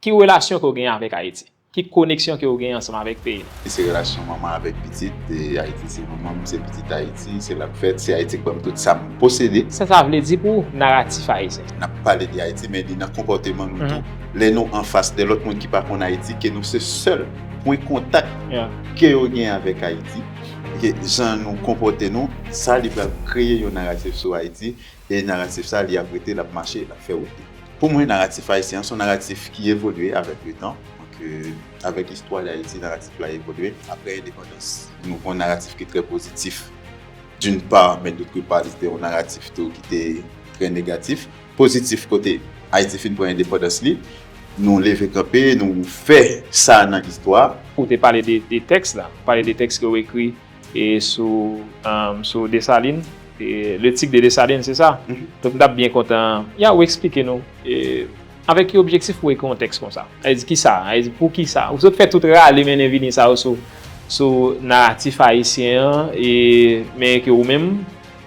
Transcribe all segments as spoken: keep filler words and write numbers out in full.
Ki relasyon ke w genyen avèk Ayiti? Ki koneksyon ke w genyen ansanm avèk peyi nou? Se relasyon manman avèk pitit, e Ayiti se manman m, se pitit Ayiti, se la m fèt, se Ayiti k ban m tout sa m posede. Sa sa vle di pou ou, naratif ayisyen? N ap pale de Ayiti, men li nan konpòteman nou tou. Lè nou anfas de lòt moun ki pa konn Ayiti, ke nou se sèl pwen kontak ke yo genyen avèk Ayiti, ke jan nou konpòte nou, sa li pral kreye yon naratif sou Ayiti, e naratif sa, li ap rete, l ap mache, l ap fè wout li. Pou mwen, naratif ayisyen an se yon naratif ki evolye avèk letan. Donk, euh, avèk istwa Dayiti, naratif la evolye. Apre endepandans, nou gen yon naratif ki trè pozitif, d'une part, men d'autre part, li te yon naratif tou ki te trè negatif. Pozitif kote Ayiti fin pran endepandans li, nou leve kanpe, nou fè sa nan istwa. Ou te pale de, de tèks la, ou pale de tèks ke w ekri e sou, um, sou Desalin, e, le tic de Dessalines, se sa? Donk, m t ap byen kontan, ya, ou eksplike nou, e, avèk ki objektif pou ekri yon tèks konsa? Sa vle di ki sa? Sa vle di pou ki sa? Ou sot fè tout rale mennen vini sa yo sou, sou naratif ayisyen an, e, men ke ou menm,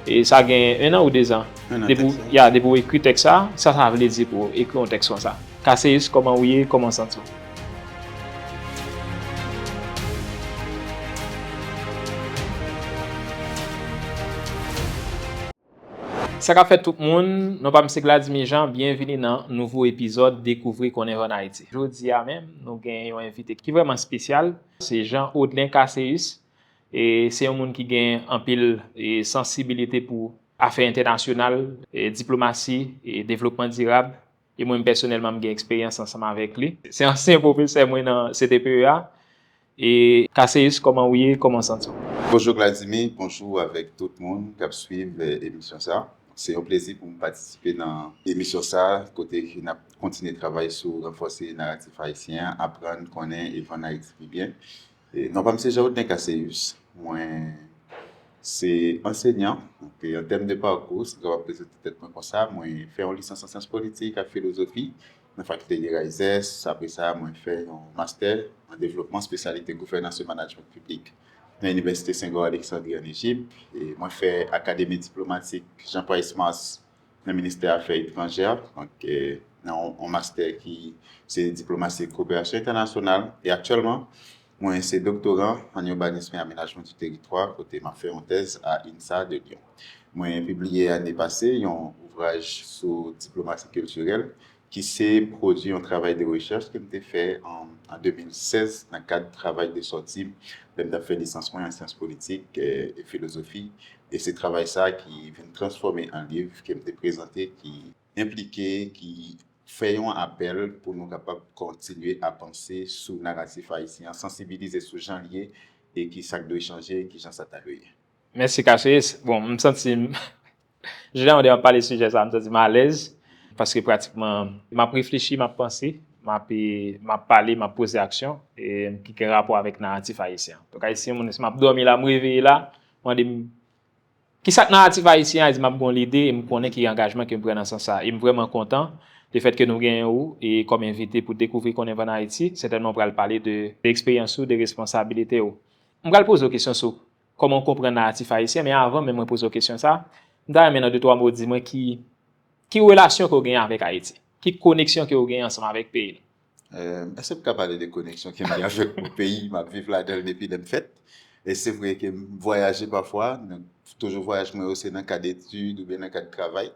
e sa gen en an ou de zan. Depi, ya, depi ou ekri tèks sa, sa sa vle di pou ekri yon tèks konsa? Kaseyis, kòman ou ye? Kòman w santi w? Sa k ap fèt tout moun, non pa m se Gladimy Jean, byenvini nan nouvo epizòd Dekouvri Konnen Vann Ayiti. Jodi a menm, nou gen yon envite ki vrèman espesyal, se Jean Audlin Casséus. E se yon moun ki gen anpil, e, sansibilite pou afè entènasyonal, e, diplomasi, e devlopman dirab. E mwen pèsonèlman, m gen eksperyans ansanm avèk li. Se ansyen pwofesè mwen nan C T P E a. E Casséus, kòman ou ye? Kòman w santi w? Bonjou Gladimy, bonjou avèk tout moun k ap swiv, eh, emisyon sa. Se yon plezi pou m patisipe nan emisyon sa, kote ke n ap kontinye travay sou ranfòse naratif ayisyen an, aprann, konnen e vann Ayiti pi byen. E non pa m se Jean Audlin Casséus. Mwen se ansenyan. Donk, an tèm de pakou, si m kapab prezante tèt mwen konsa, mwen fè yon lisans an syans politik ak filozofi nan fakilte de Rises. Apre sa, mwen fè yon mastè an devlopman, espesyalite gouvènans e management piblik nan Inivèsite Senghor Alexandrie an Ejip. E mwen fè Akademi Diplomatik Jean Price Mars nan Ministè Afè Etranjè, donk, eh, nan yon, yon mastè ki se diplomasi e koperasyon entènasyonal. E aktyèlman, mwen se doktoran an urbanisme et aménagement du territoire, kote m ap fè yon tèz a INSA de Lyon. Mwen pibliye ane pase yon ouvraj sou diplomasi kiltirèl, ki se pwodui yon travay de rechèch ke m te fè an, an de mil sèz nan kad travay de sòti m, lè m t ap fè lisans mwen an syans politik, eh, e filozofi. E se travay sa a ki vin transfòme an liv ke m te prezante, ki enplike, ki fè yon apèl pou nou kapab kontinye avanse sou naratif ayisyen an, sansibilize sou jan l ye e ki sa k dwe chanje, ki jan sa ta dwe ye. Mèsi, Casséus. Bon, m santi m, jodi a, mwen deja pale sijè sa, m santi m alèz, paske pratikman, m ap reflechi, m ap panse, m ap, m ap pale, m ap poze aksyon, e ki gen rapò avèk naratif ayisyen an. Donk, ayisyen, moun, si m ap dòmi la, m reveye la, mande m, ki sa k naratif ayisyen an, e di m ap gen yon lide, e m konnen ki angajman ke m pran nan sans sa. E m vrèman kontan, lefètke nou genyen ou, e kòm envite pou Dekouvri Konnen Vann Ayiti, sètènman w pral pale de, de eksperyans ou, de responsabilite w. M pral poze w kesyon sou kòman w konprann naratif ayisyen, men avan menm mwen poze w kesyon sa, m ta renmen nan de twa mo di mwen ki, ki relasyon ke w genyen avèk Ayiti? Ki koneksyon ke w genyen ansanm avèk peyi nou? Eh, èske m ka pale de koneksyon ke m gen avèk mon peyi? M ap viv ladan l depi lè m fèt. E se vre ke m vwayaje pafwa, men toujou vwayaj mwen yo se nan kad etid oubyen nan kad travay.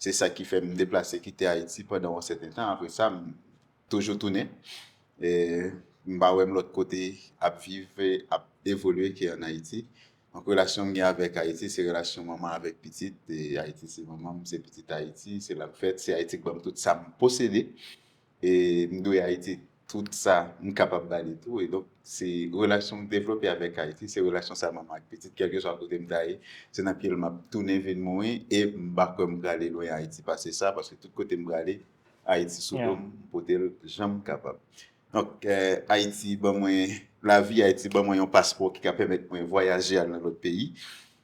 Se sa ki fè m deplase kite Ayiti pandan yon sèten tan. Apre sa, m toujou tounen. E m pa wè m lòt kote ap viv, ap evolye ke ann Ayiti. Donk, relasyon m gen avèk Ayiti, se relasyon manman avèk pitit. E Ayiti se manman m, se pitit Ayiti, se la m fèt, se Ayiti k ban m tout sa m posede. E m dwe Ayiti tout sa m kapab ba li tou. E donk, se relasyon m devlope avèk Ayiti, se relasyon sa manman ak pitit, kèlkeswa kote m ta ye, se nan pye l m ap tounen vin mouri, e m pa kwè m prale lwen Ayiti pase sa, paske tout kote m prale, Ayiti sou do m, m pote l jan m kapab. Donk, eh, Ayiti ban mwen lavi, Ayiti ban mwen yon paspò ki ka pèmèt mwen vwayaje al nan lòt peyi.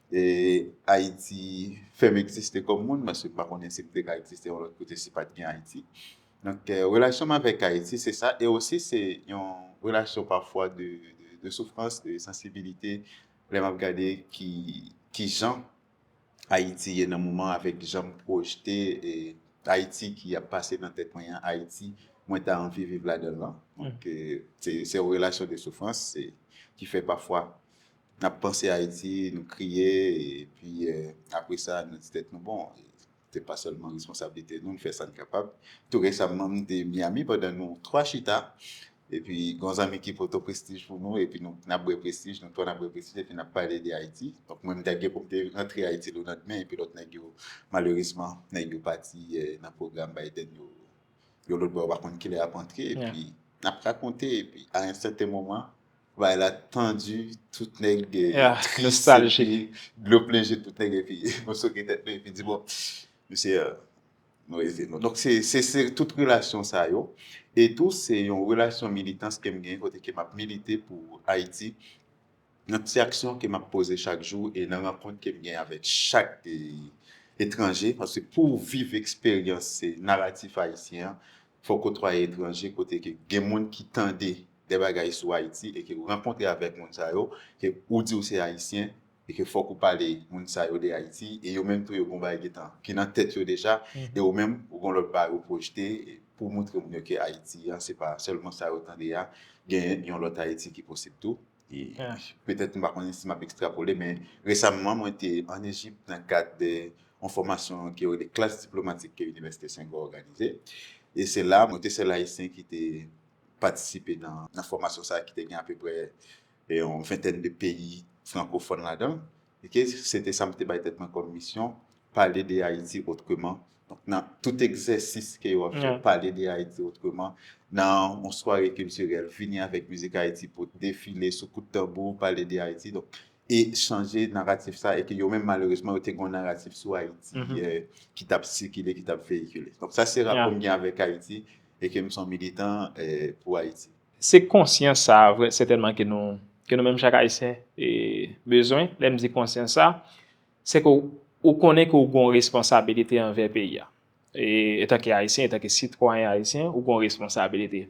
E Ayiti fè m egziste kòm moun, paske m pa konnen si m te ka egziste yon lòt kote si pa t gen Ayiti. Donk, eh, relasyon m avèk Ayiti, se sa. E osi, se yon relasyon pafwa de, de, de soufrans, de sansibilite. Lè m ap gade ki, ki jan Ayiti ye nan moman avèk jan m pwojte, e, Ayiti ki ap pase nan tèt mwen an, Ayiti mwen ta anvi viv ladan l lan. Donk, eh, se se yon relasyon de soufrans, se ki fè pafwa n ap panse Ayiti, nou kriye, epi eh, apre sa, nou di tèt nou, bon, se pa sèlman responsablite nou, nou fè sa n kapab. Tou resaman, m te Miami pandan nou twa chita, epi gen yon zanmi ki pote prestij pou nou, epi nou n ap bwè prestij, nou twa n ap bwè prestij, epi n ap pale de Ayiti. Donk, mwen, m te gen pou m te rantre Ayiti lelandmen, epi lòt nèg yo, malerezman, nèg yo pati eh, nan pwogram Biden yo, yo lòt bò, yo pa konn kilè y ap antre, epi n ap rakonte, epi a yon sèten moman, bagay la tandi, tout nèg eh, tris, epi dlo plen je tout nèg, epi nou soke tèt nou, epi di, bon, mesye, eh, nou rete nou. Donk, se, se, se tout relasyon sa yo. E tou, se yon relasyon militans ke m gen, kote ke m ap milite pou Ayiti, nan ti aksyon ke m ap poze chak jou e nan rankont ke m gen avèk chak eh, etranje, paske pou w viv eksperyans eh, naratif ayisyen an, fò w kotwaye etranje kote ke gen moun ki tande de bagay sou Ayiti e ke w rankontre avèk moun sa yo, ke ou di w se ayisyen, e ke fòk ou pale moun sa yo de Ayiti, e yo menm tou yo gon bagay gentan ki nan tèt yo deja, e ou menm ou gon lòt bagay ou pwojte e pou w montre moun yo ke Ayiti an se pa sèlman sa yo tande a, gen yon lòt Ayiti ki posib tou. E petèt m pa konnen si m ap ekstrapole, men resaman mwen te ann Ejip nan kad de yon fòmasyon ke yo rele klas diplomatik ke Inivèsite Senghor òganize. E se la mwen te sèl ayisyen ki te patisipe nan, nan fòmasyon sa a ki te gen apeprè eh, yon ventèn de peyi frankofòn ladan l. E ke se te sa m te bay tèt mwen kòm misyon, pale de Ayiti otreman. Donk, nan tout egzèsis ke yo ap fè, pale de Ayiti otreman. Nan yon sware kiltirèl, vini avèk mizik Ayiti pou defile sou kout tanbou, pale de Ayiti. Donk, e chanje naratif sa, e ke yo menm, malerezman, yo te gen yon naratif sou Ayiti eh, ki t ap sikile, ki t ap veyikile. Donk, sa se rapò m gen avèk Ayiti, e ke m se yon militan eh, pou Ayiti. Se konsyans sa a, vrè, sètènman, ke nou, ke nou menm chak Ayisyen eh, bezwen. Lè m di konsyans sa a, se ke w, ou konnen ke w gen yon responsabilite anvè peyi a. E, etanke Ayisyen, etanke sitwayen ayisyen, ou gen yon responsabilite.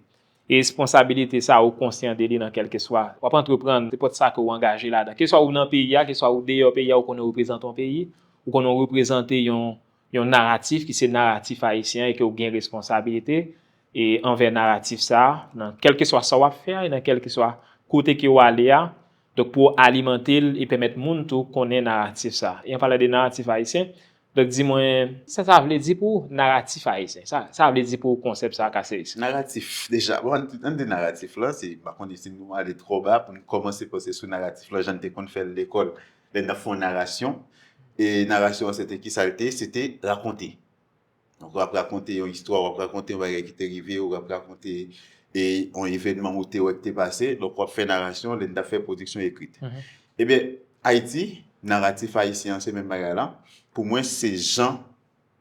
E responsabilite sa a, ou konsyan de li nan kèlkeswa, w ap antreprann nenpòt sa ke w angaje ladan. Keswa ou nan peyi a, keswa ou deyò peyi a, ou konnen w reprezante yon peyi, ou konnen w reprezante yon, yon naratif ki se naratif ayisyen an e ke w gen responsabilite e anvè naratif sa a, nan kèlkeswa sa w ap fè a e nan kèlkeswa kote ke w ale a, donk pou w alimante l e pèmèt moun tou konnen naratif sa a. E an palan de naratif ayisyen, donk di mwen, sa sa vle di pou ou naratif ayisyen? Sa, sa vle di pou ou konsèp sa a, Kaseris? Naratif, deja, bon, ann, ann di naratif la, se, m pa konnen si nou ale twò ba pou n kòmanse panse sou naratif la, jan n te konn fè l lekòl, lè n ap fè yon narasyon. E narasyon an, se te ki sa l te? Se te rakonte. Donk, w ap rakonte yon istwa, w ap rakonte yon bagay ki te rive, w ap rakonte e, yon evènman ou te wè ki te pase. Donk, w ap fè narasyon, lè n t ap fè pwodiksyon ekrit. Ebyen, Ayiti, naratif ayisyen an, se menm bagay la. Pou mwen, se jan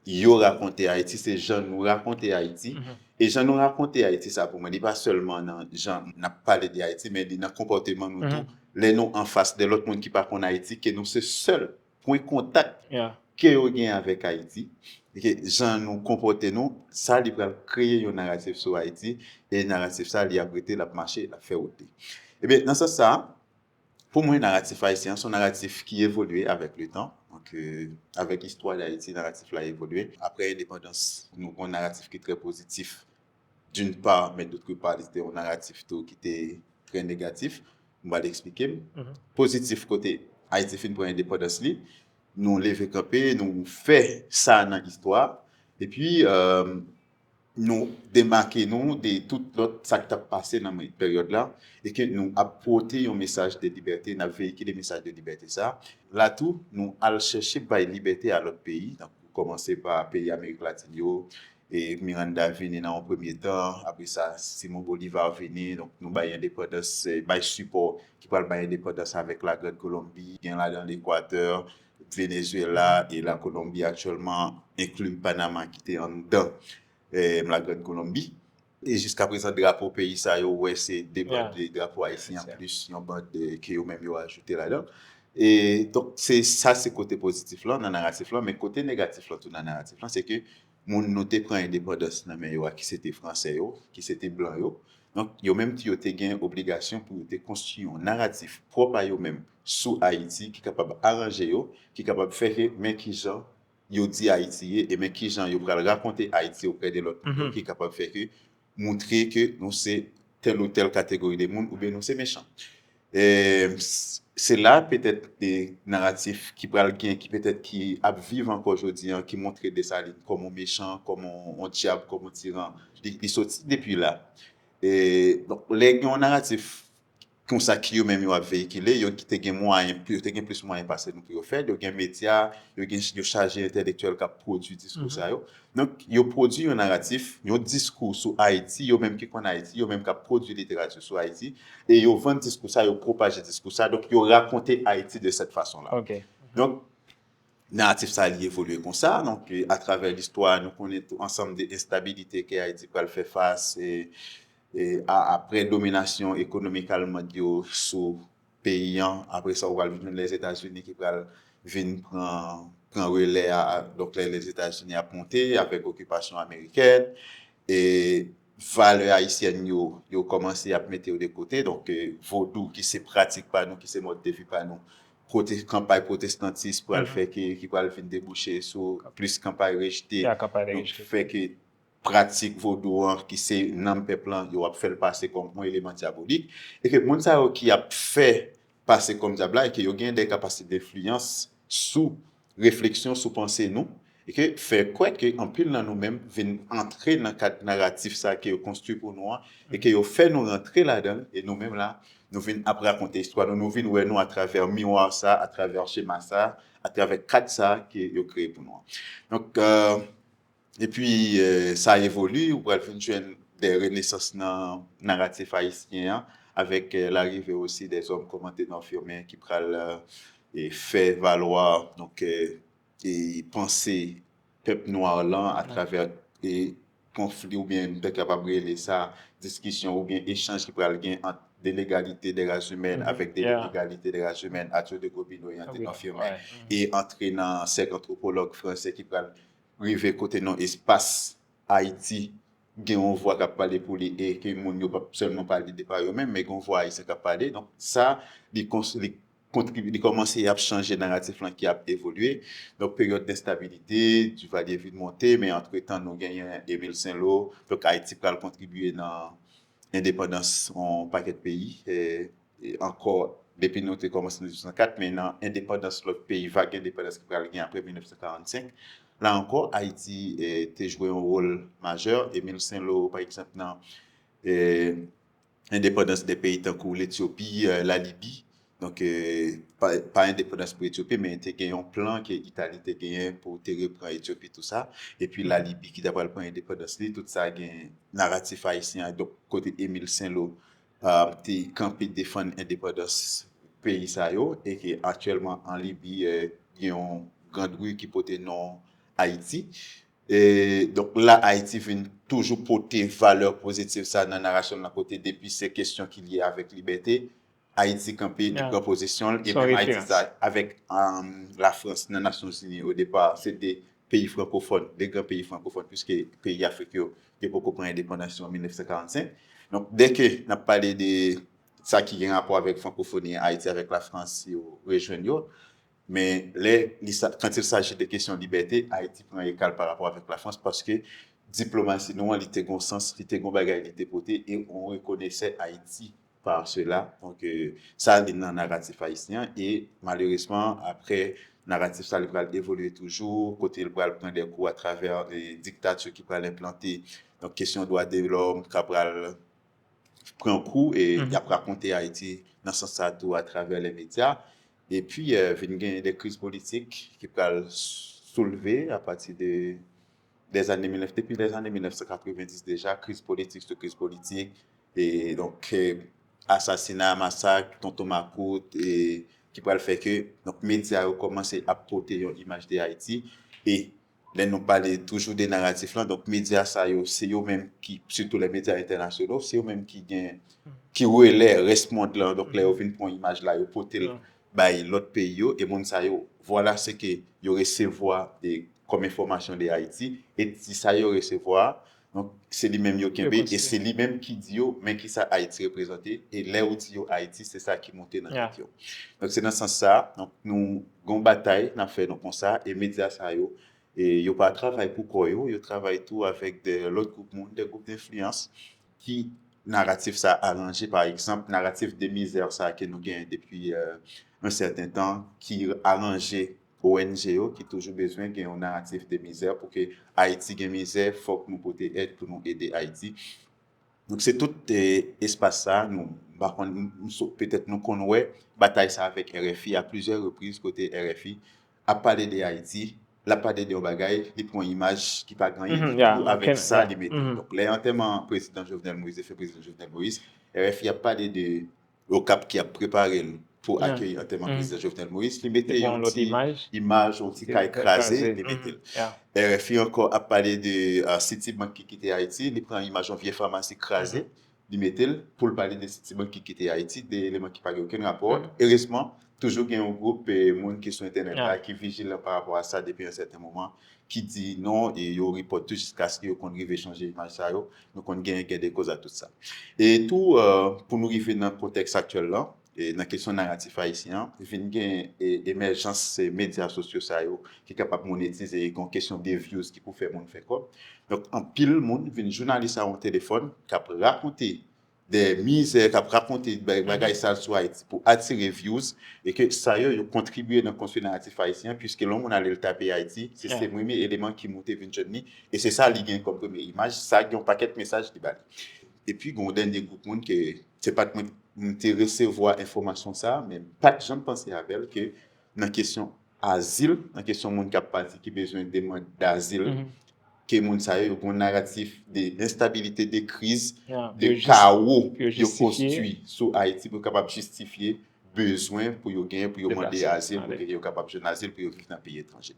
yo rakonte Ayiti, se jan nou rakonte Ayiti. E jan nou rakonte Ayiti sa, pou mwen, li pa sèlman nan jan n ap pale de Ayiti, men li nan konpòteman nou tou. Lè nou anfas de lòt moun ki pa konn Ayiti, ke nou se sèl pwen kontak ke yo gen avèk Ayiti, e ke jan nou konpòte nou, sa li pral kreye yon naratif sou Ayiti, e naratif sa, li ap rete, l ap mache, l ap fè wout li. Ebyen, nan sans sa a, pou mwen, naratif ayisyen an, se yon naratif ki evolye avèk letan. Donk, euh, avèk istwa Dayiti, naratif la evolye. Apre endepandans, nou gen yon naratif ki trè pozitif, d'une part, men d'autre part, li te yon naratif tou ki te trè negatif. M pral eksplike m. Pozitif, kote Ayiti fin pran endepandans li, nou leve kanpe, nou fè sa nan istwa. Epi, euh, nou demake nou de tout lòt sa k t ap pase nan peryòd la, e ke nou ap pote yon mesaj de libète, n ap veyikile mesaj de libète sa. La tou, nou al chèche bay libète a lòt peyi, donk, kòmanse pa peyi Amerik Latin yo, e Miranda vini nan yon premye tan, apre sa, Simon Bolivar vini, donk, nou bay endepandans, eh, bay sipò ki pral bay endepandans avèk la Grande Colombie, gen ladan l Ekwatè, Venezuela e la Colombie aktyèlman, enkli Panama ki te anndan, eh, la Grande Colombie. E jiskaprezan, drapo peyi sa yo, ou wè, se de band de drapo ayisyen an, plis yon band de, ke yo menm yo ajoute ladan. E donk, se, sa se kote pozitif lan, nan naratif lan, men kote negatif lan tou nan naratif lan, se ke moun nou te pran endepandans nan men yo a, ki se te fransè yo, ki se te blan yo. Donk, yo menm tou yo te gen obligasyon pou yo te konstwi yon naratif pwòp a yo menm sou Ayiti, ki kapab aranje yo, ki kapab fè ke men kijan yo di Ayiti ye, e men kijan yo pral rakonte Ayiti oprè de lòt moun yo, ki kapab fè ke montre ke nou se tèl ou tèl kategori de moun oubyen nou se mechan. E, s- se la petèt de naratif ki pral gen, ki petèt ki ap viv ankò jodi an, ki montre Desalin kòm yon mechan, kòm yon, yon dyab, kòm yon tiran. Li, li soti depi la. E, donk, lè gen yon naratif konsa ki yo menm yo ap veyikile, yo ki te gen mwayen, yo te gen plis mwayen pase nou pou yo fè l, yo gen medya, yo gen, yo chaje entèlektyèl k ap pwodui diskou sa yo. Donk, yo pwodui yon naratif, yon diskou sou Ayiti, yo menm ki konn Ayiti, yo menm k ap pwodui literati sou Ayiti, e yo vann diskou sa, yo pwopaje diskou sa, donk yo rakonte Ayiti de cette façon-là. Ok. Donk, naratif sa li evolye konsa. Donk, e, atravè listwa, nou konnen tou ansanm de enstabilite ke Ayiti pral fè fas e, e, a, apre dominasyon ekonomik almand yo sou peyi an. Apre sa, ou pral jwenn Lèzetazini ki pral vin pran, pran relè a. Donk, lè Lèzetazini ap monte avèk okipasyon amerikèn. E valè ayisyèn yo, yo kòmanse ap mete yo de kote. Donk, e, vodou ki se pratik pa nou, ki se mòd de vi pa nou, pwote, kanpay pwotestantis pral fè ke, ki pral vin debouche sou plis kanpay rejte. Ya, kanpay Donk, rejte. Fè ke pratik vodou an, ki se nanm pèp lan, yo ap fè l pase kòm yon eleman dyabolik. E ke moun sa yo ki ap fè pase kòm dyab la, e ke yo gen de kapasite denfliyans sou refleksyon, sou panse nou, e ke fè kwè ke anpil nan nou menm vin antre nan kad naratif sa ke yo konstwi pou nou an, e ke yo fè nou rantre ladan l, e nou menm la, nou vin ap rakonte istwa nou, nou vin wè nou atravè miwa sa, atravè chema sa, atravè kad sa ke yo kreye pou nou an. Donk, e, epi, e, sa evolye, ou pral vin jwenn de renesans nan naratif ayisyen an, avèk, e, larive osi de zòm kòm Anténor Firmin ki pral, e, e, fè valwa, donk, e, e panse pèp nwa lan atravè, e, konfli oubyen nou ta kapab rele sa diskisyon oubyen echanj ki pral gen ant de legalite de ras imèn avèk de legalite de ras imèn, Arthur de Gobineau e Anténor Firmin, e antre nan sèk antwopològ fransè ki pral rive kote nan espas Ayiti gen yon vwa k ap pale pou li e ke moun yo p ap sèlman pale de pa yo menm, men gen yon vwa ayisyen k ap pale. Donk, sa, li, kons- li kontribye, li kòmanse ap chanje naratif lan ki ap evolye. Donk, peryòd denstabilite, Duvalier vin monte, men antretan, nou genyen Émile Saint-Laurent. Donk, Ayiti pral kontribye nan endepandans yon pakèt peyi. E, e ankò, depi nou te kòmanse nan diznèf san kat, men nan endepandans lòt peyi, vag endepandans ki pral gen apre mil nèf san karannsenk, la ankò, Ayiti, e, te jwe yon wòl majè. Émile Saint-Laurent, pa egzanp, nan, e, endepandans de peyi tankou Letyopi, e, Lalibi. Donk, e, pa, pa endepandans pou Etyopi, men te gen yon plan ke Itali te genyen pou te repran Etyopi, tou sa. Epi Lalibi ki ta pral pran endepandans li, tout sa gen naratif ayisyen an. Donk, kote Émile Saint-Laurent, e, te kanpe defann endepandans peyi sa yo, e ke aktyèlman an Libi, e, gen yon grand rue ki pote non Ayiti. E, donk, la, Ayiti vin toujou pote valè pozitif sa nan narasyon l lan, kote depi se kesyon ki lye avèk libète, Ayiti kanpe, li pran pozisyon l, e menm Ayiti sa, avèk, um, Lafrans nan Nasyonzini, o depa, se de peyi frankofòn, de gran peyi frankofòn, piske peyi Afrik yo, yo poko pran endepandans yo an mil nèf san karannsenk. Donk, dèke n ap pale de sa ki gen rapò avèk frankofoni, Ayiti avèk Lafrans, yo rejwenn yo. Men lè, li sa, quand il s'agit de kesyon libète, Ayiti pran ekal pa rapò avèk Lafrans, paske diplomasi nou an, li te gon sans, li te gon bagay, li te pote, e on rekonesè Ayiti par cela. Donk, e, sa li nan naratif ayisyen an, e malerezman, apre, naratif sa, li pral evolye toujou, kote li pral pran de kou atravè, e, diktati ki pral enplante. Donk, kesyon dwa de lòm ka pral pran kou, e y ap rakonte Ayiti nan sans sa tou atravè lè medya. Epi, e, vin gen de kriz politik ki pral soulve apati de, dèzane mil nèf, depi lèzane mil nèf san katrevenndis deja, kriz politik sou kriz politik. E donk, e, asasina, masak, Tonton Makout, e ki pral fè ke, donk, medya yo kòmanse ap pote yon imaj de Ayiti. E lè nou pale toujou de naratif lan, donk, medya sa yo, se yo menm ki, sitou lè medya entènasyonal, se yo menm ki gen, ki relè rès mond lan. Donk, lè yo vin pran imaj la, yo pote l bay lòt peyi yo, e moun sa yo, vwala se ke yo resevwa de, kòm enfòmasyon de Ayiti, e di sa yo resevwa, donk, se li menm yo kenbe, e se li menm ki di yo, men ki sa Ayiti reprezante, e lè ou di yo Ayiti, se sa ki monte nan tèt yo. Donk, se nan sans sa, donk, nou, gon batay, n ap fè, donk, konsa, e medya sa yo, E yo pa travay pou kò yo, yo travay tou avèk de lòt gwoup moun, de gwoup denfliyans ki naratif sa aranje. Pa egzanp, naratif de mizè sa ke nou genyen depi yon sèten tan, ki aranje O N G yo, ki toujou bezwen gen yon naratif de mizè pou ke Ayiti gen mizè, fòk nou pote èd pou nou ede Ayiti. Donk se tout espas sa, nou, m pa konn, petèt nou konn wè batay sa avèk R F I a plizyè repriz, kote R F I ap pale de Ayiti, l ap pale de yon bagay, li pran yon imaj ki pa gen anyen ditou avèk sa li mete. Donk lè antèman prezidan Jovenel Moïse, defen prezidan Jovenel Moïse, R F I ap pale de Okap ki ap prepare l pou akeyi antèman prezidan Jovenel Moïse, li mete yon ti imaj, yon ti kay kraze, li mete l. R F I ankò ap pale de Citibank ki kite Ayiti, li pran imaj yon vye famasi kraze, li mete l pou l pale de Citibank ki kite Ayiti, de eleman ki pa gen okenn rapò. Erezman, toujou gen yon gwoup moun ki sou entènèt la ki vijilan pa rapò a sa depi yon sèten moman, ki di non, e yo repòt tou jiskaske yo konn rive chanje imaj sa yo. Nou konn gen gen de koz a tout sa. E tou, pou nou rive nan kontèks aktyèl lan, e nan kesyon naratif ayisyen an, vin gen emèjans medya sosyo sa yo ki kapab monetize, e gen kesyon de views ki pou fè moun fè kòb. Donk anpil moun vin jounalis a yon telefòn k ap rakonte de mizè, k ap rakonte bagay sal sou Ayiti pou atire views, e ke sa yo, yo kontribye nan konstwi naratif ayisyen an, piske lè yon moun ale l tape Ayiti, se se premye eleman ki moute vin jwenn li, e se sa li gen kòm premye imaj, sa gen yon pakèt mesaj li ba li. Epi gen yon dènye gwoup moun ke se pa t mwen, m te resevwa enfòmasyon sa, men m pa t janm panse avè l, ke nan kesyon azil, nan kesyon moun k ap pati ki bezwen demann dazil, ke moun sa yo, yo gen yon naratif de enstabilite, de kriz, de kawo yo konstwi sou Ayiti pou kapab jistifye bezwen pou yo genyen pou yo mande azil, pou yo kapab jwenn azil, pou yo viv nan peyi etranje.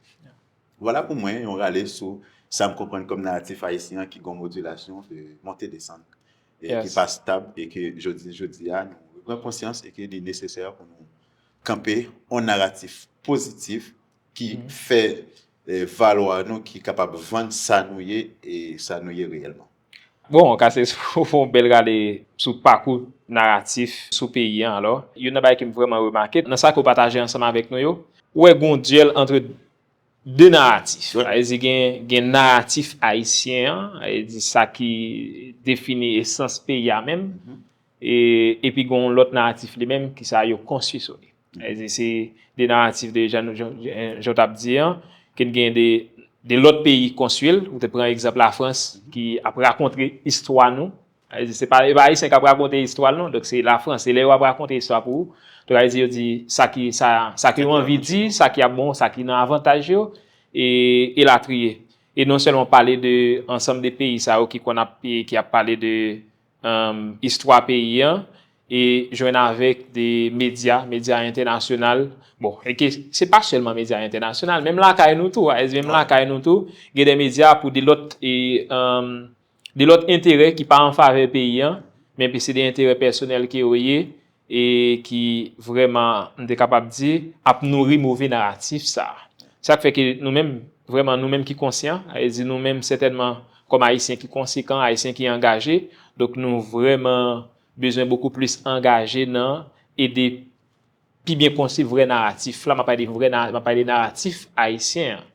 Vwala pou mwen yon rale sou sa m konprann kòm naratif ayisyen an ki gen yon modilasyon de monte desann, e ki pa stab, e ke jodi, jodi a, nou pran konsyans e ke li nesesè pou nou kanpe yon naratif pozitif ki fè valwa nou, ki kapab vann sa nou ye e sa nou ye reyèlman. Bon, w kase sou, fè yon bèl rale sou pakou naratif sou peyi an. Alò, youn nan bagay ke m vrèman remake nan sa ke w pataje ansanm avèk nou yo, ou wè gen yon dyèl ant de naratif. Sa vle di gen, gen naratif ayisyen an, sa vle di sa ki defini esans peyi a menm, e, epi gen yon lòt naratif li menm ki sa yo konstwi sou li. Sa vle di se de naratif de jan, jan, jan, jan w t ap di an, ke n gen de, de lòt peyi konstwi l. Ou te pran egzanp Lafrans ki ap rakonte istwa nou. Sa vle di se pa, e pa Ayisyen k ap rakonte istwa l non. Donk se Lafrans. E lè yo ap rakonte istwa pou ou, donk sa vle di yo di sa ki, sa, sa ke yo anvi di, sa ki ap bon, sa ki nan avantaj yo, e, elatriye. E non sèlman pale de ansanm de peyi sa yo ki konn ap, ki ap pale de, um, istwa peyi an, e jwenn avèk de medya, medya entènasyonal. Bon, e ke se pa sèlman medya entènasyonal, menm lakay nou tou, a, menm lakay nou tou, gen de medya pou de lòt, e, um, de lòt enterè ki pa an favè peyi an, men se de enterè pèsonèl ke yo ye, e ki vrèman, m te kapab di, ap nouri move naratif sa a. Sa k fè ke nou menm, vrèman, nou menm ki konsyan, sa vle di nou menm sètènman kòm Ayisyen ki konsekan, Ayisyen ki angaje, donk nou vrèman bezwen bokou plis angaje nan ede pi byen konstwi vrè naratif la, m ap pale de vrè na-, m ap pale de naratif ayisyen an.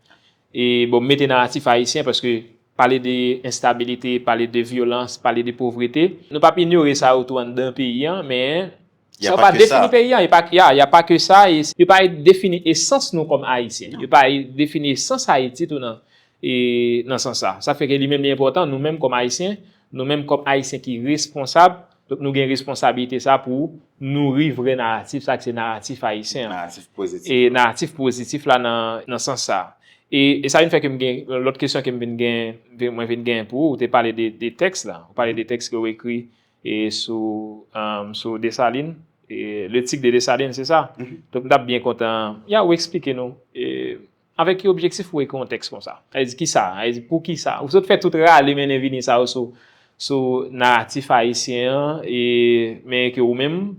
E bon, m mete naratif ayisyen paske pale de enstabilite, pale de vyolans, pale de povrete, nou p ap inyore sa yo tou anndan peyi an, men sa yo pa defini peyi an, y a pas que ça, y a, y a pas que ça, e yo pa defini esans nou kòm Ayisyen, yo pa defini esans Ayiti tou nan, e, nan sans sa. Sa fè ke li menm li enpòtan, nou menm kòm Ayisyen, nou menm kòm Ayisyen ki responsab, donk nou gen responsablite sa pou nouri vrè naratif sa, ki se naratif ayisyen an. Naratif pozitif. E naratif pozitif la nan, nan sans sa. E, e sa vin fè ke m gen, lòt kesyon ke m vin gen, vin, mwen vin gen pou ou, ou te pale de, de tèks la, ou pale de tèks ke w ekri, e sou, um, sou Desalin, e, l'éthique de Dessalines, se sa? Donk m t ap byen kontan, ya, ou eksplike nou, e, avèk ki objektif ou ekri yon tèks konsa? Sa vle di kisa? Sa vle di pou kisa? Ou sot fè tout rale mennen vini sa yo sou, sou naratif ayisyen an, e, men ke ou menm,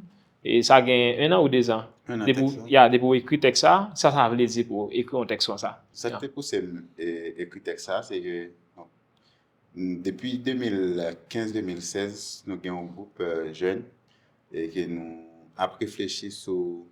e sa gen en an ou dezan? En an. Depi w, ya, depi w ekri tèks sa, sa sa vle di pou ou ekri yon tèks konsa? Sa k te pouse m, e, ekri tèks sa, se ke, bon, depi de mil kenz, de mil sèz, nou gen yon gwoup, e, jèn, e ke nou ap reflechi sou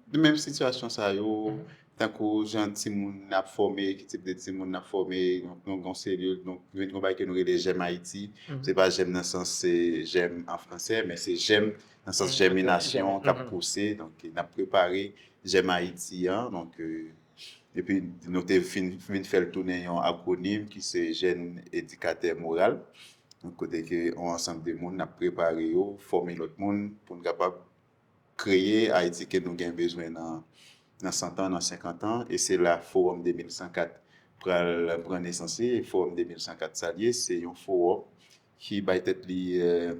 de menm sitiyasyon sa yo, tankou jan timoun n ap fòme, ki tip de timoun n ap fòme, yon, yon, yon selil, donk, nou gen yon bagay ke nou rele J'aime Haïti. Se pa j'aime nan sans se j'aime an fransè, men se j'aime nan sans jèminasyon k ap pouse. Donk, n ap prepare J'aime Haïti an. Donk, euh, epi nou te fin, fin fè l tounen yon akwonim ki se Jèn Edikatè Moral. Donk, kote ke yon ansanm de moun n ap prepare yo, fòme lòt moun pou n kapab kreye Ayiti ke nou gen bezwen nan, nan san tan, nan senkant an, e se la Fowòm de mil san kat pral pran nesans li. E Fowòm de mil san kat sa l ye, se yon fowòm ki bay tèt li, euh,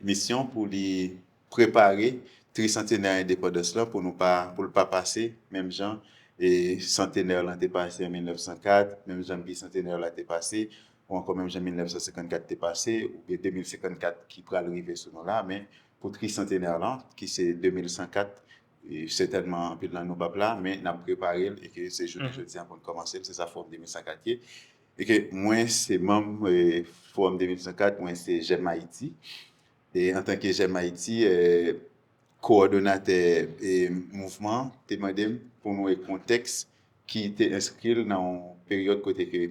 misyon pou li prepare trisantenè endepandans lan pou nou pa, pou l pa pase menm jan e santenè lan te pase an mil nèf san kat, menm jan bisantenè la te pase, ou ankò menm jan mil nèf san senkannkat te pase, oubyen de mil senkannkat ki pral rive sou nou la, men pou trisantenè lan, ki se de mil san kat, e sètènman anpil nan nou p ap la, men n ap prepare l e ke se jounen jodi a pou n kòmanse l, se sa Fowòm de mil san kat ye. E ke mwen se manm, e, Fowòm de mil san kat, mwen se J'aime Haïti. E antanke J'aime Haïti, e, kowòdonatè, e, mouvman te mande m pou nou ekri yon tèks ki te enskri l nan yon peryòd kote ke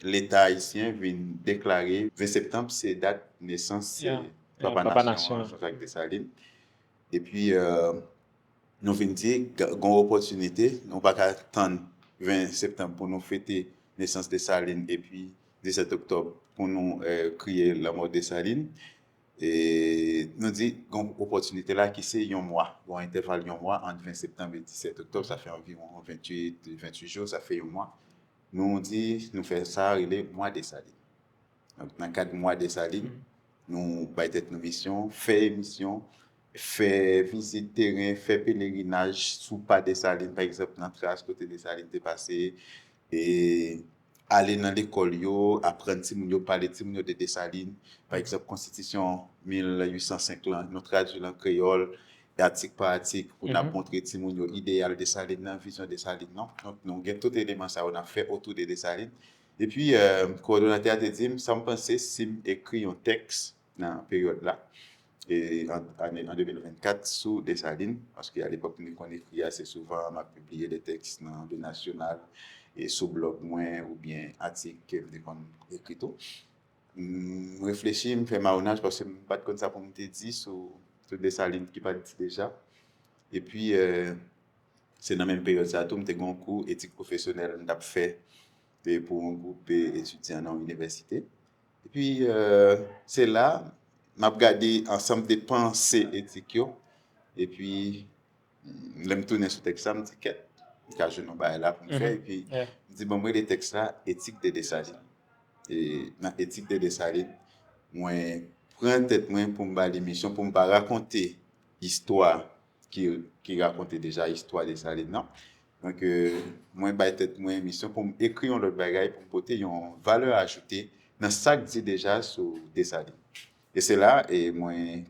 Leta ayisyen vin deklare ven septanm se dat nesans, e, papa nasyon an, Jean-Jacques Dessalines. Epi, e, nou vin di, gen yon opòtinite, nou pa ka tann ven septanm pou nou fete nesans Desalin, epi disèt oktòb pou nou, e, kriye lanmò Desalin. E nou di, gen yon opòtinite la ki se yon mwa, gen yon entèval yon mwa ant ven septanm e disèt oktòb, sa fè anviwon venntuit, venntuit jou, sa fè yon mwa. Nou di, nou fè sa rele mwa Desalin. Donk, nan kad mwa Desalin, nou bay tèt nou misyon, fè emisyon, fè vizit teren, fè pelerinaj sou pa Desalin, pa egzanp, nan tras kote Desalin te pase, e ale nan lekòl yo, aprann timoun yo, pale timoun yo de Desalin. Pa egzanp, Konstitisyon mil uit san senk lan, nou tradui l an kreyòl, atik pa atik, pou n ap montre timoun yo ideyal Desalin nan, vizyon Desalin nan. Donk, nou gen tout eleman sa yo n ap fè otou de Desalin. Epi, e, kowòdonatè a te di m, sa m panse si m ekri yon tèks nan peryòd la, e, an, ane, an de mil vennkat sou Desalin, paske alepòk, m te konn ekri ase souvan, m ap pibliye de tèks nan Le National, e sou blòg mwen, oubyen atik ke m te konn ekri tou. M reflechi, m fè mawonaj, paske m pa t konn sa pou m te di sou, sou Desalin ki pa t di deja. Epi, e, se nan menm peryòd sa a tou, m te gen yon kou etik pwofesyonèl m t ap fè, e, pou yon gwoup, e, etidyan nan yon inivèsite. Epi, e, se la, m ap gade ansanm de panse etik yo. Epi, lè m tounen sou tèks sa, m di, kèt, m ka jwenn yon bagay la pou m fè. Epi, m di, bon, m rele tèks la Etik de Desalin. E nan Etik de Desalin, mwen pran tèt mwen pou m ba li misyon, pou m pa rakonte istwa ki, ki rakonte deja istwa Desalin nan. Donk, e, mwen bay tèt mwen misyon pou m ekri yon lòt bagay, pou m pote yon valè ajoute nan sa k di deja sou Desalin. E se la, e mwen,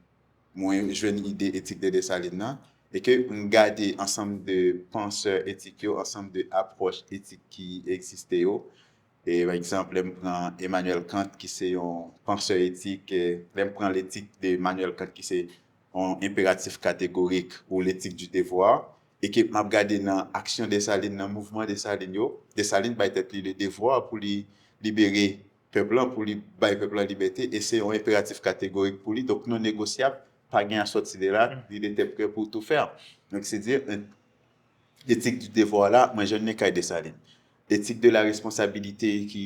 mwen jwenn ide Etik de Desalin nan, e ke m gade ansanm de pansè etik yo, ansanm de apwòch etik ki egziste yo. E, pa egzanp, lè m pran Emmanuel Kant, ki se yon pansè etik, e, lè m pran L'éthique de Emmanuel Kant, ki se yon enperatif kategorik, ou L'éthique du devoir, e ke m ap gade nan aksyon Desalin, nan mouvman Desalin yo, Desalin bay tèt li le devwa pou li libere pèp lan, pou li bay pèp lan libète, e se yon enperatif kategorik pou li, donk non negosyab, pa gen a sòti de la, il était prêt pour tout faire. Donk, se di, L'éthique du devoir la, mwen jwenn li kay Desalin. L'éthique de la responsabilité ki,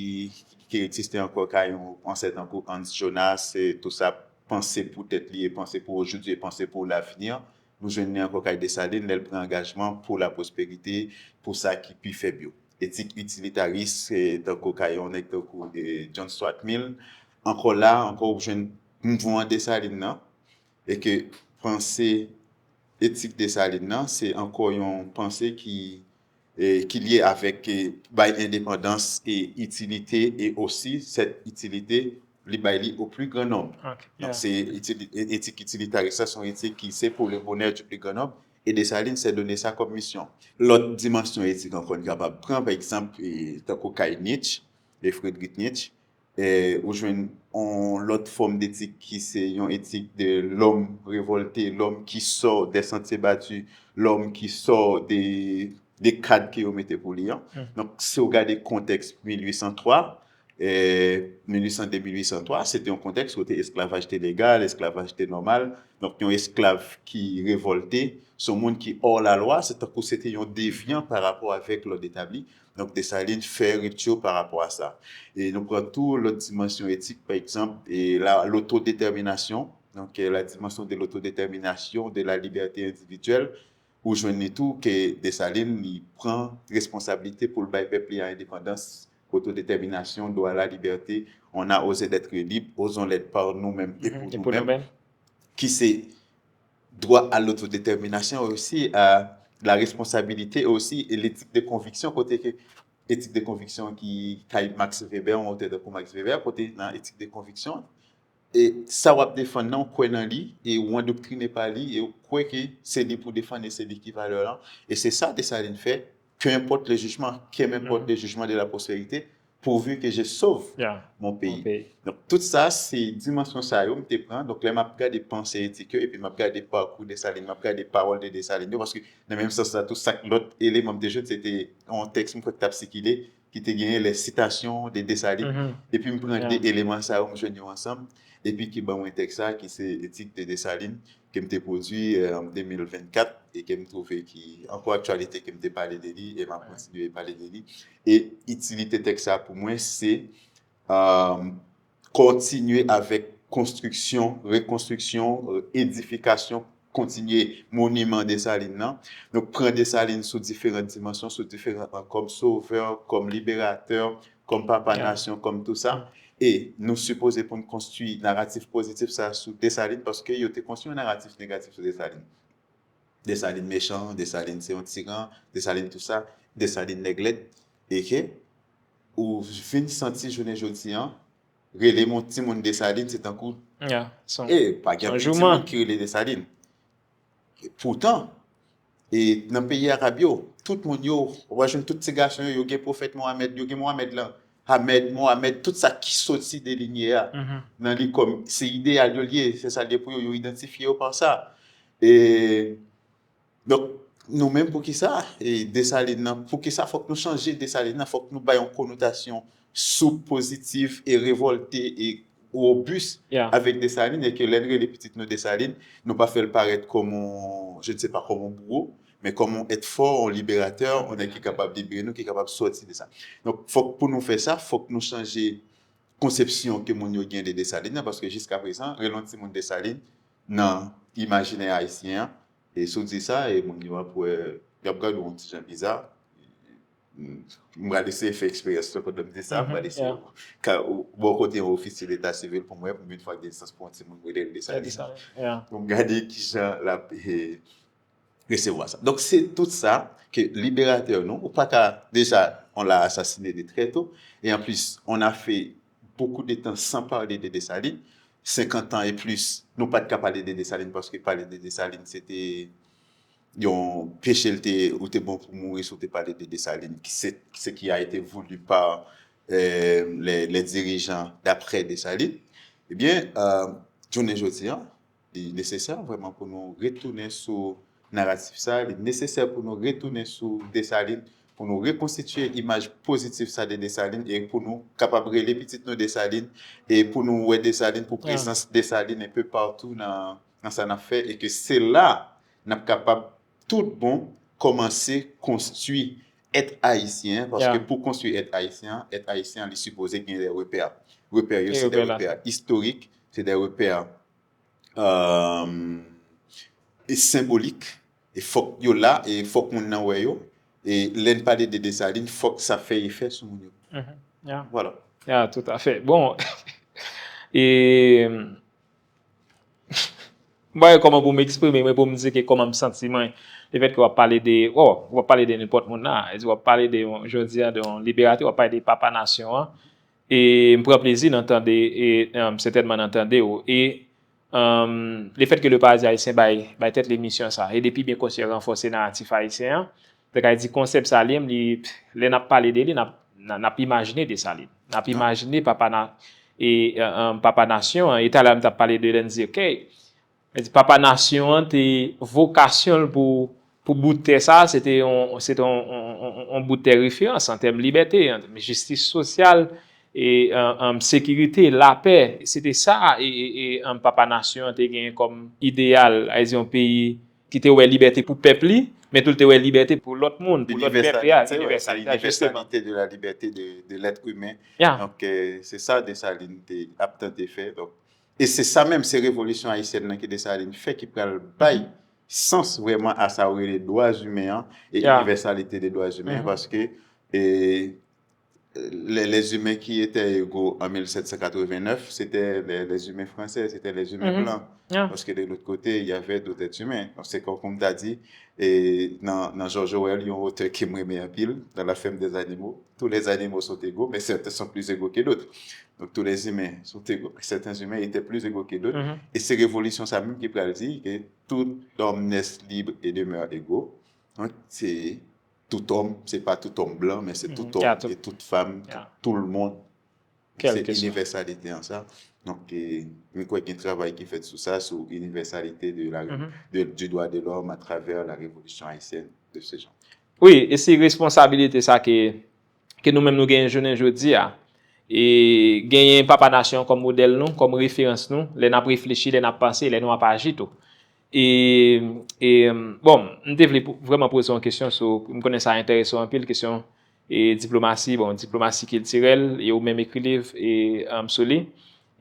ki egziste ankò kay yon pansè tankou Hans Jonas, e tou sa, panse pou tèt li, e panse pou aujourd'hui, e panse pou l'avenir. Nou jwenn li ankò kay Desalin, lè l pran angajman pou la prospérité, pou sa ki pi fèb yo. Etik itilitaris, e tankou kay yon nèg tankou, e, John Stuart Mill. Ankò la, ankò ou jwenn mouvman Desalin nan, e ke panse etik Desalin nan, se ankò yon panse ki, e, ki lye avèk, e, bay endepandans e itilite, e osi, cette utilité, li bay li au plus grand nombre. Donk, se itili-, e, etik itilitaris la, se yon etik ki se pour le bonheur du plus grand nombre, e Desalin se donne sa comme mission. Lòt dimansyon etik ankò n kapab pran, pa egzanp, e, tankou kay Nietzsche, e Friedrich Nietzsche, e, ou jwenn yon lòt fòm detik ki se yon etik de l'homme révolté, l'homme qui sort des sentiers battus, l'homme qui sort de, de kad ke yo mete pou li an. Donk, si w gade kontèks mil uit san twa, eh, mil uit san de, mil uit san twa, se te yon kontèks kote esklavaj te legal, esklavaj te nòmal. Donk, yon esklav ki revòlte, se yon moun ki hors la loi, se tankou se te yon devyan pa rapò avèk lòd etabli. Donk, Desalin fè ripti pa rapò a sa. E nou pran tou lòt dimansyon etik, pa egzanp, e la, lotodetèminasyon, donk, eh, la dimension de l'autodétermination, de la liberté individuelle, ou jwenn li tou ke Desalin, li pran responsablite pou l bay pèp li a endepandans, otodetèminasyon, dwa a la libète, on a osé d'être libre, osons l'être par nous-mêmes et pour nous-mêmes, ki se dwa a lotodetèminasyon osi, a la responsabilite osi, e letik de konviksyon, kote ke etik de konviksyon ki kay Max Weber, yon otè tankou Max Weber, kote nan etik de konviksyon, e sa w ap defann nan, ou kwè nan li, e ou andoktrine pa li, e ou kwè ke se li pou defann, e se li ki valè lan. E se sa Desalin fè, que importe le jugement, que m'importe le jugement de la postérité, pourvu que je sauve mon pays. Donk, tout sa, se dimansyon sa yo m te pran. Donk, lè m ap gade panse etik yo, epi m ap gade pakou Desalin, m ap gade pawòl de Desalin yo, paske nan menm sans la tou, sa k lòt eleman m te jwenn, se te yon tèks m kwè k t ap sikile, ki te genyen les citations de Dessalines. Epi m pran de eleman sa yo, m jwenn yo ansanm, epi ki ban mwen tèks sa, ki se Éthique de Dessalines, ke m te pwodui, euh, an de mil vennkat, e ke m twouve ki ankò aktyalite, ke m te pale de li, e m ap kontinye pale de li. E itilite tèks sa pou mwen, se, euh, kontinye avèk konstriksyon, rekonstriksyon, edifikasyon, kontinye moniman Desalin nan. Donk, pran Desalin sou diferan dimansyon, sou diferan, kòm sovè, kòm liberatè, kòm papa nasyon, kòm tou sa. E nou sipoze pou n konstwi naratif pozitif sa sou Desalin, paske yo te konstwi yon naratif negatif sou Desalin. Desalin mechan, Desalin se yon tiran, Desalin tou sa, Desalin nèg lèd, e ke ou vin santi jounen jodi an, rele yon timoun Desalin, se tankou, e pa gen anpil timoun ki rele Desalin. Poutan, e nan peyi arab yo, tout moun yo, w a jwenn tout ti gason yo, yo gen pwofèt Mohamed, yo gen Mohamed lan, Ahmed, Mohamed, tout sa ki soti de linye a, nan li kòm, se ideyal yo l ye, se sa l ye pou yo, yo idantifye yo pa sa. E, donk, nou menm, poukisa, e, Desalin nan, poukisa fòk nou chanje Desalin nan, fòk nou bay yon konotasyon soup, pozitif e revòlte e wobis avèk Desalin, e ke lè n rele pitit nou Desalin, nou pa fè l parèt kòm yon, je ne sais pas, kòm yon bouwo, men kòm yon èt fò, yon liberatè, yon nèg ki kapab libere nou, ki kapab sòti de sa. Donk, fòk pou nou fè sa, fòk nou chanje konsepsyon ke moun yo gen de Desalin nan, paske jiska prezan, rele yon timoun Desalin nan imajinè ayisyen an, e si w di sa, e moun yo ap wè, y ap gade w yon ti jan biza. M pral eseye fè eksperyans lan pandan m di sa, m pral eseye ka, bò kote yon ofisye leta sivil pou m wè, pou m vin fè konesans pou yon timoun m rele l Desalin. Pou m gade kijan l ap, e, resevwa sa. Donk, se tout sa ke liberatè nou, ou pa ka, deja, on l'a assassiné de très tôt, et en plus, on a fait beaucoup de temps sans parler de Dessalines. Senkant an e plis, nou pa t ka pale de Desalin, paske pale de Desalin, se te yon peche l te, ou te bon pou mouri si w te pale de Desalin, ki se, ce qui a été voulu par, euh, les, les dirigeants d'après Dessalines. Ebyen, euh, jounen jodi an, li nesesè vrèman pou nou retounen sou naratif sa, li nesesè pou nou retounen sou Desalin, pou nou rekonstitiye imaj pozitif sa de Desalin, e pou nou kapab rele pitit nou Desalin, e pou nou wè Desalin, pou prezans Desalin enpe patou nan, nan sa n ap fè, e ke se la n ap kapab tout bon kòmanse konstwi èt ayisyen, paske pou konstwi èt ayisyen, èt ayisyen li sipoze gen de repè. Repè yo se de repè istorik, se de repè, euh, e senbolik, e fòk yo la, e fòk moun nan wè yo, e lè n pale de Desalin, fòk sa fè efè sou moun yo. Vwala. Ya, toutafè. Bon, e m pa wè kòman pou m eksprime mwen, pou m di ke kòman m santi mwen, lefèt ke w ap pale de, w ap pale de nenpòt moun la, w ap pale de yon, jodi a, de yon liberatè, w ap pale de papa nasyon an, e m pran plezi nan tande, e, um, sètènman nan tande w, e, um, lefèt ke le Paradis Haïtien bay, bay tèt li misyon sa, e depi byen konstwi e ranfòse naratif ayisyen an, te ka di konsèp sa li menm, li, lè n ap pale de li, n ap, n ap imajine Desalin. N ap imajine papa na, e, e, e, papa nasyon an. E talè a m t ap pale de lè n di, ok, papa nasyon an te vokasyon l pou Pou bout tè sa, se te yon, se te yon, yon, yon, yon bout tè referans an tèm libète, an tèm jistis sosyal, e, an, an sekirite, lapè. Se te sa, e, e, e, an papa nasyon an te gen kòm ideyal, a di yon peyi ki te wè libète pou pèp li, men tou l te wè libète pou lòt moun, pou lòt pèp li a, Universalité, ouais, c'est inivèsalite a, jisteman. L'universalité de la liberté de, de l'être humain. Ya. Donk, euh, se sa Desalin te ap tante fè. Donk, e se sa menm, se revolisyon ayisyèn nan ke Desalin fè ki pral bay sans vrèman a sa ou rele dwa imen an e Ya. Universalité des droits humains, Mhm. paske e, les, les humains qui étaient égaux en mille sept cent quatre-vingt-neuf, c'était les, les humains français, c'était les humains Mhm. blancs. Ya. Parce que de l'autre côté, il y avait d'autres êtres humains. Donc, c'est comme, comme tu as dit, et dans, dans George Orwell, il y a un auteur qui me remet en pile, dans La ferme des animaux, tous les animaux sont égaux, mais certains sont plus égaux que d'autres. Donc, tous les humains sont égaux, mais certains humains étaient plus égaux que d'autres. Mhm. E se revolisyon sa menm ki pral di ke tout homme naît libre et demeure égaux. Donk, se tout homme, se pa tout homme blanc, men se Mhm. tout Ya, homme tout- e tout femme, Ya. tout le monde. Kèl Se ke swa. Iniversalite an sa. Donk, e, mwen kwè gen travay ki fèt sou sa, sou iniversalite de la, Mhm. de, du droit de l'homme à travers la révolution haïtienne de ce genre. Wi, e se responsabilite sa ke, ke nou menm nou genyen jounen jodi a. E genyen papa nasyon kòm modèl nou, kòm referans nou, lè n ap reflechi, lè n ap panse, lè nou ap aji tou. E, e, bon, m te vle pou, vrèman poze yon kesyon sou, m konnen sa enterese w anpil, kesyon e diplomasi, bon, diplomasi kiltirèl, e ou menm ekri liv e, um, sou li.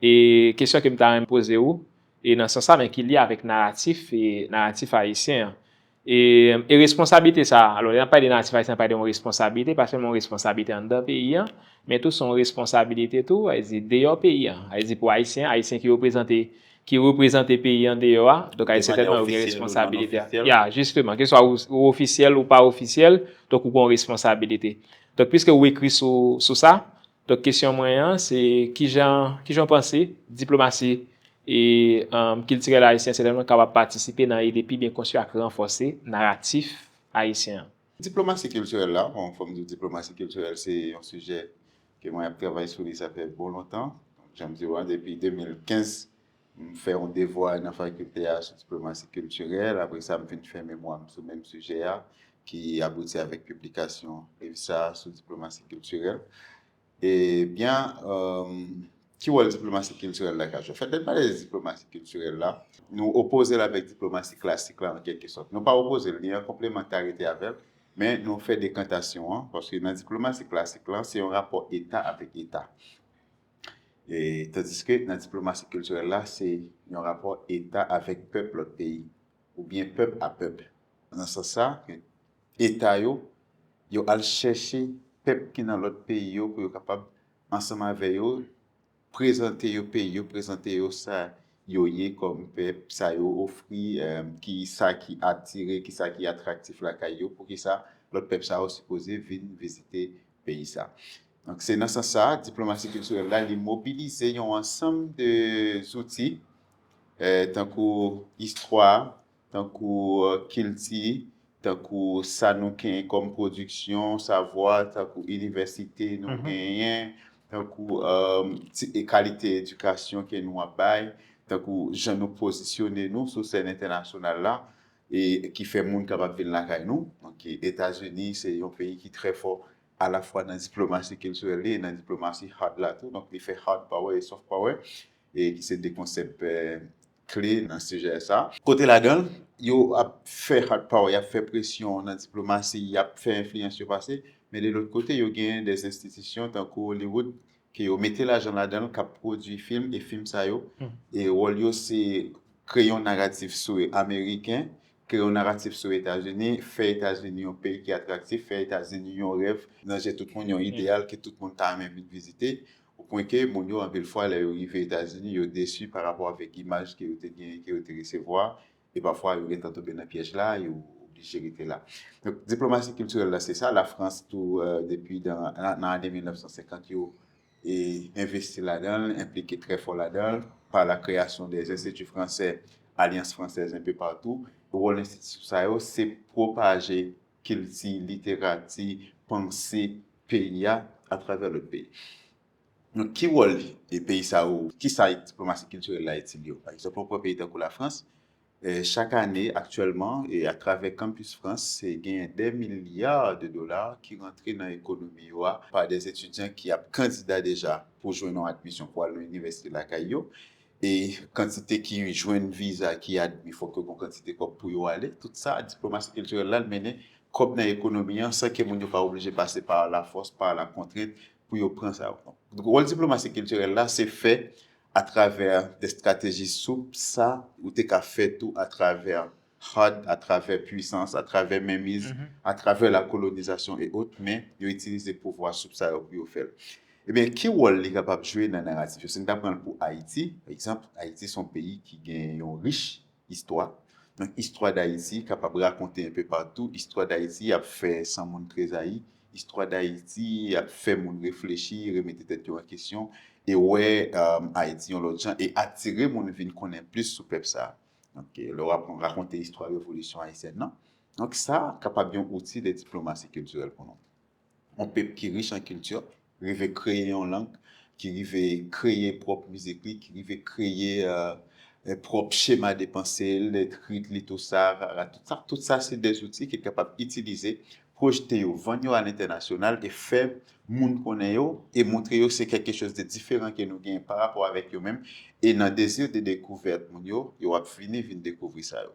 E kesyon ke m ta renmen poze ou, e nan sans sa, men ki lye avèk naratif, e naratif ayisyen an. E, e responsablite sa, alò, lè n ap pale de naratif ayisyen, n ap pale de yon responsablite, pa sèlman yon responsablite anndan peyi an, men tou se yon responsablite tou, a di deyò peyi an. A di pou ayisyen, ayisyen ki reprezante, ki reprezante peyi an deyò a, donk a De sètènman manière yo gen officielle ou responsablite a. non officielle. Ya, jisteman, ke swa ou, ou ofisyèl ou pa ofisyèl, donk ou gen yon responsablite. Donk, piske ou ekri sou, sou sa, donk kesyon mwen an, se kijan, kijan w panse diplomasi e, um, kiltirèl ayisyen sètènman kapab patisipe nan ede pi byen konstwi ak ranfòse naratif ayisyen an. Diplomasi kiltirèl la, bon, fò m di diplomasi kiltirèl, se yon sijè ke mwen ap travay sou li, sa fè bon lontan. Jan m di w an, depi de mil kenz, m fè yon devwa nan fakilte a sou diplomasi kiltirèl. Apre sa, m vin fè memwa m sou menm sijè a, ki abouti avèk piblikasyon liv sa a sou diplomasi kiltirèl. Ebyen, um, ki wòl diplomasi kiltirèl la ka jwe? Fèt, lè n pale de diplomasi kiltirèl la, nou opoze l avèk diplomasi klasik la, an kèlke sòt. Nou pa opoze l, li an konplemantarite avè l, men nou fè dekantasyon an, paske nan diplomasi klasik la, se yon rapò eta avèk eta. E, tandiske nan diplomasi kiltirèl la, se yon rapò eta avèk pèp lòt peyi, oubyen pèp a pèp. Nan sans sa, eta yo, yo al chèche pèp ki nan lòt peyi yo pou yo kapab, ansanm avè yo, prezante yo peyi yo, prezante yo sa yo ye kòm pèp, sa yo ofri, em, ki sa ki atire, ki sa ki atraktif lakay yo, poukisa lòt pèp sa yo sipoze vin vizite peyi sa. Donk, se nan sans sa, diplomasi kiltirèl la, li mobilize yon ansanm de zouti, eh, tankou istwa, tankou, eh, kilti, tankou sa nou genyen kòm pwodiksyon, savwa, tankou inivèsite nou Mhm. genyen, tankou, eh, ti, e kalite edikasyon ke nou ap bay, tankou jan nou pozisyone nou sou sèn entènasyonal la, e ki fè moun kapab vin lakay nou. Donk, Etazini, se yon peyi ki trè fò alafwa nan diplomasi kiltirèl li e nan diplomasi hard la tou. Donk, li fè hard power e soft power, e ki se de konsèp, eh, kle nan sijè sa. Kote ladan l, yo ap fè hard power, y ap fè presyon nan diplomasi, y ap fè enfliyans yo pase, men de lòt kote, yo genyen de enstitisyon tankou Hollywood, ke yo mete lajan ladan l, k ap pwodui fim, e fim sa yo, Hmm. e wòl yo se kreye yon naratif sou ameriken, kreye yon naratif sou Etazini, fè Etazini yon peyi ki atraktif, fè Etazini yon rèv nan je tout moun, yon ideyal ke tout moun ta renmen vin vizite, o pwen ke moun yo, anpil fwa, lè yo rive Etazini, yo desi pa rapò avèk imaj ke yo te genyen, ke yo te resevwa, e pafwa, yo gentan tonbe nan pyèj la, yo oblije rete la. Donk, diplomasi kiltirèl la, se sa. Lafrans tou, eh, depi dan, nan, nan ane mil nèf san senkant yo, e envesti ladan l, enplike trè fò ladan l, pa la création des instituts français, Alliance française un peu partout. Wòl enstiti sa yo, se pwopaje kilti, literati, panse peyi a atravè lòt peyi. Donk, ki wòl e peyi sa yo, ki sa diplomasi kiltirèl la itil yo? Pa egzanp, yon peyi tankou Lafrans, E chak ane, aktyèlman, e atravè Campus France, se genyen dè milya de dola ki rantre nan ekonomi yo a pa dè etidyan ki ap kandida deja pou jwenn yon admisyon pou al nan inivèsite lakay yo. E kantite ki jwenn viza, ki admi, fòk yo gen kantite kòb pou yo ale. Tout sa, diplomasi kiltirèl la, l mennen kòb nan ekonomi an san ke moun yo pa oblije pase pa lafòs, pa lakontrent pou yo pran sa yo. Donk, wòl diplomasi kiltirèl la, se fè atravè de estrateji soup, sa ou te ka fè tou atravè hard, atravè pwisans, atravè menmiz, atravè la kolonizasyon e ot, men yo itilize pouvwa soup sa yo pou yo fè l. Ebyen, ki wòl li kapab jwe nan naratif yo? Si n ta pran l pou Ayiti, pa egzanp, Ayiti se yon peyi ki gen yon rich istwa. Donk, istwa Dayiti kapab rakonte enpe patou. Istwa Dayiti ap fè san moun trezayi. Istwa Dayiti ap fè moun reflechi, remete tèt yo an kesyon, e wè um, Ayiti yon lòt jan, e atire moun vin konnen plis sou pèp sa a. Donk, lè w ap rakonte istwa revolisyon ayisyèn nan, donk sa kapab yon outi de diplomasi kiltirèl pou nou. Yon pèp ki rich an kilti, rive kreye yon lang, ki rive kreye pwòp mizik li, ki rive kreye euh, euh, pwòp chema de panse l, rit li, tou sa, rara, tout sa, tout sa se de zouti ki kapab itilize, pwojte yo, vann yo alentènasyonal e fè moun konnen yo e montre yo se quelque chose de différent ke nou genyen pa rapò avèk yo menm. E nan dezi de dekouvèt moun yo, yo ap vini vin dekouvri sa yo.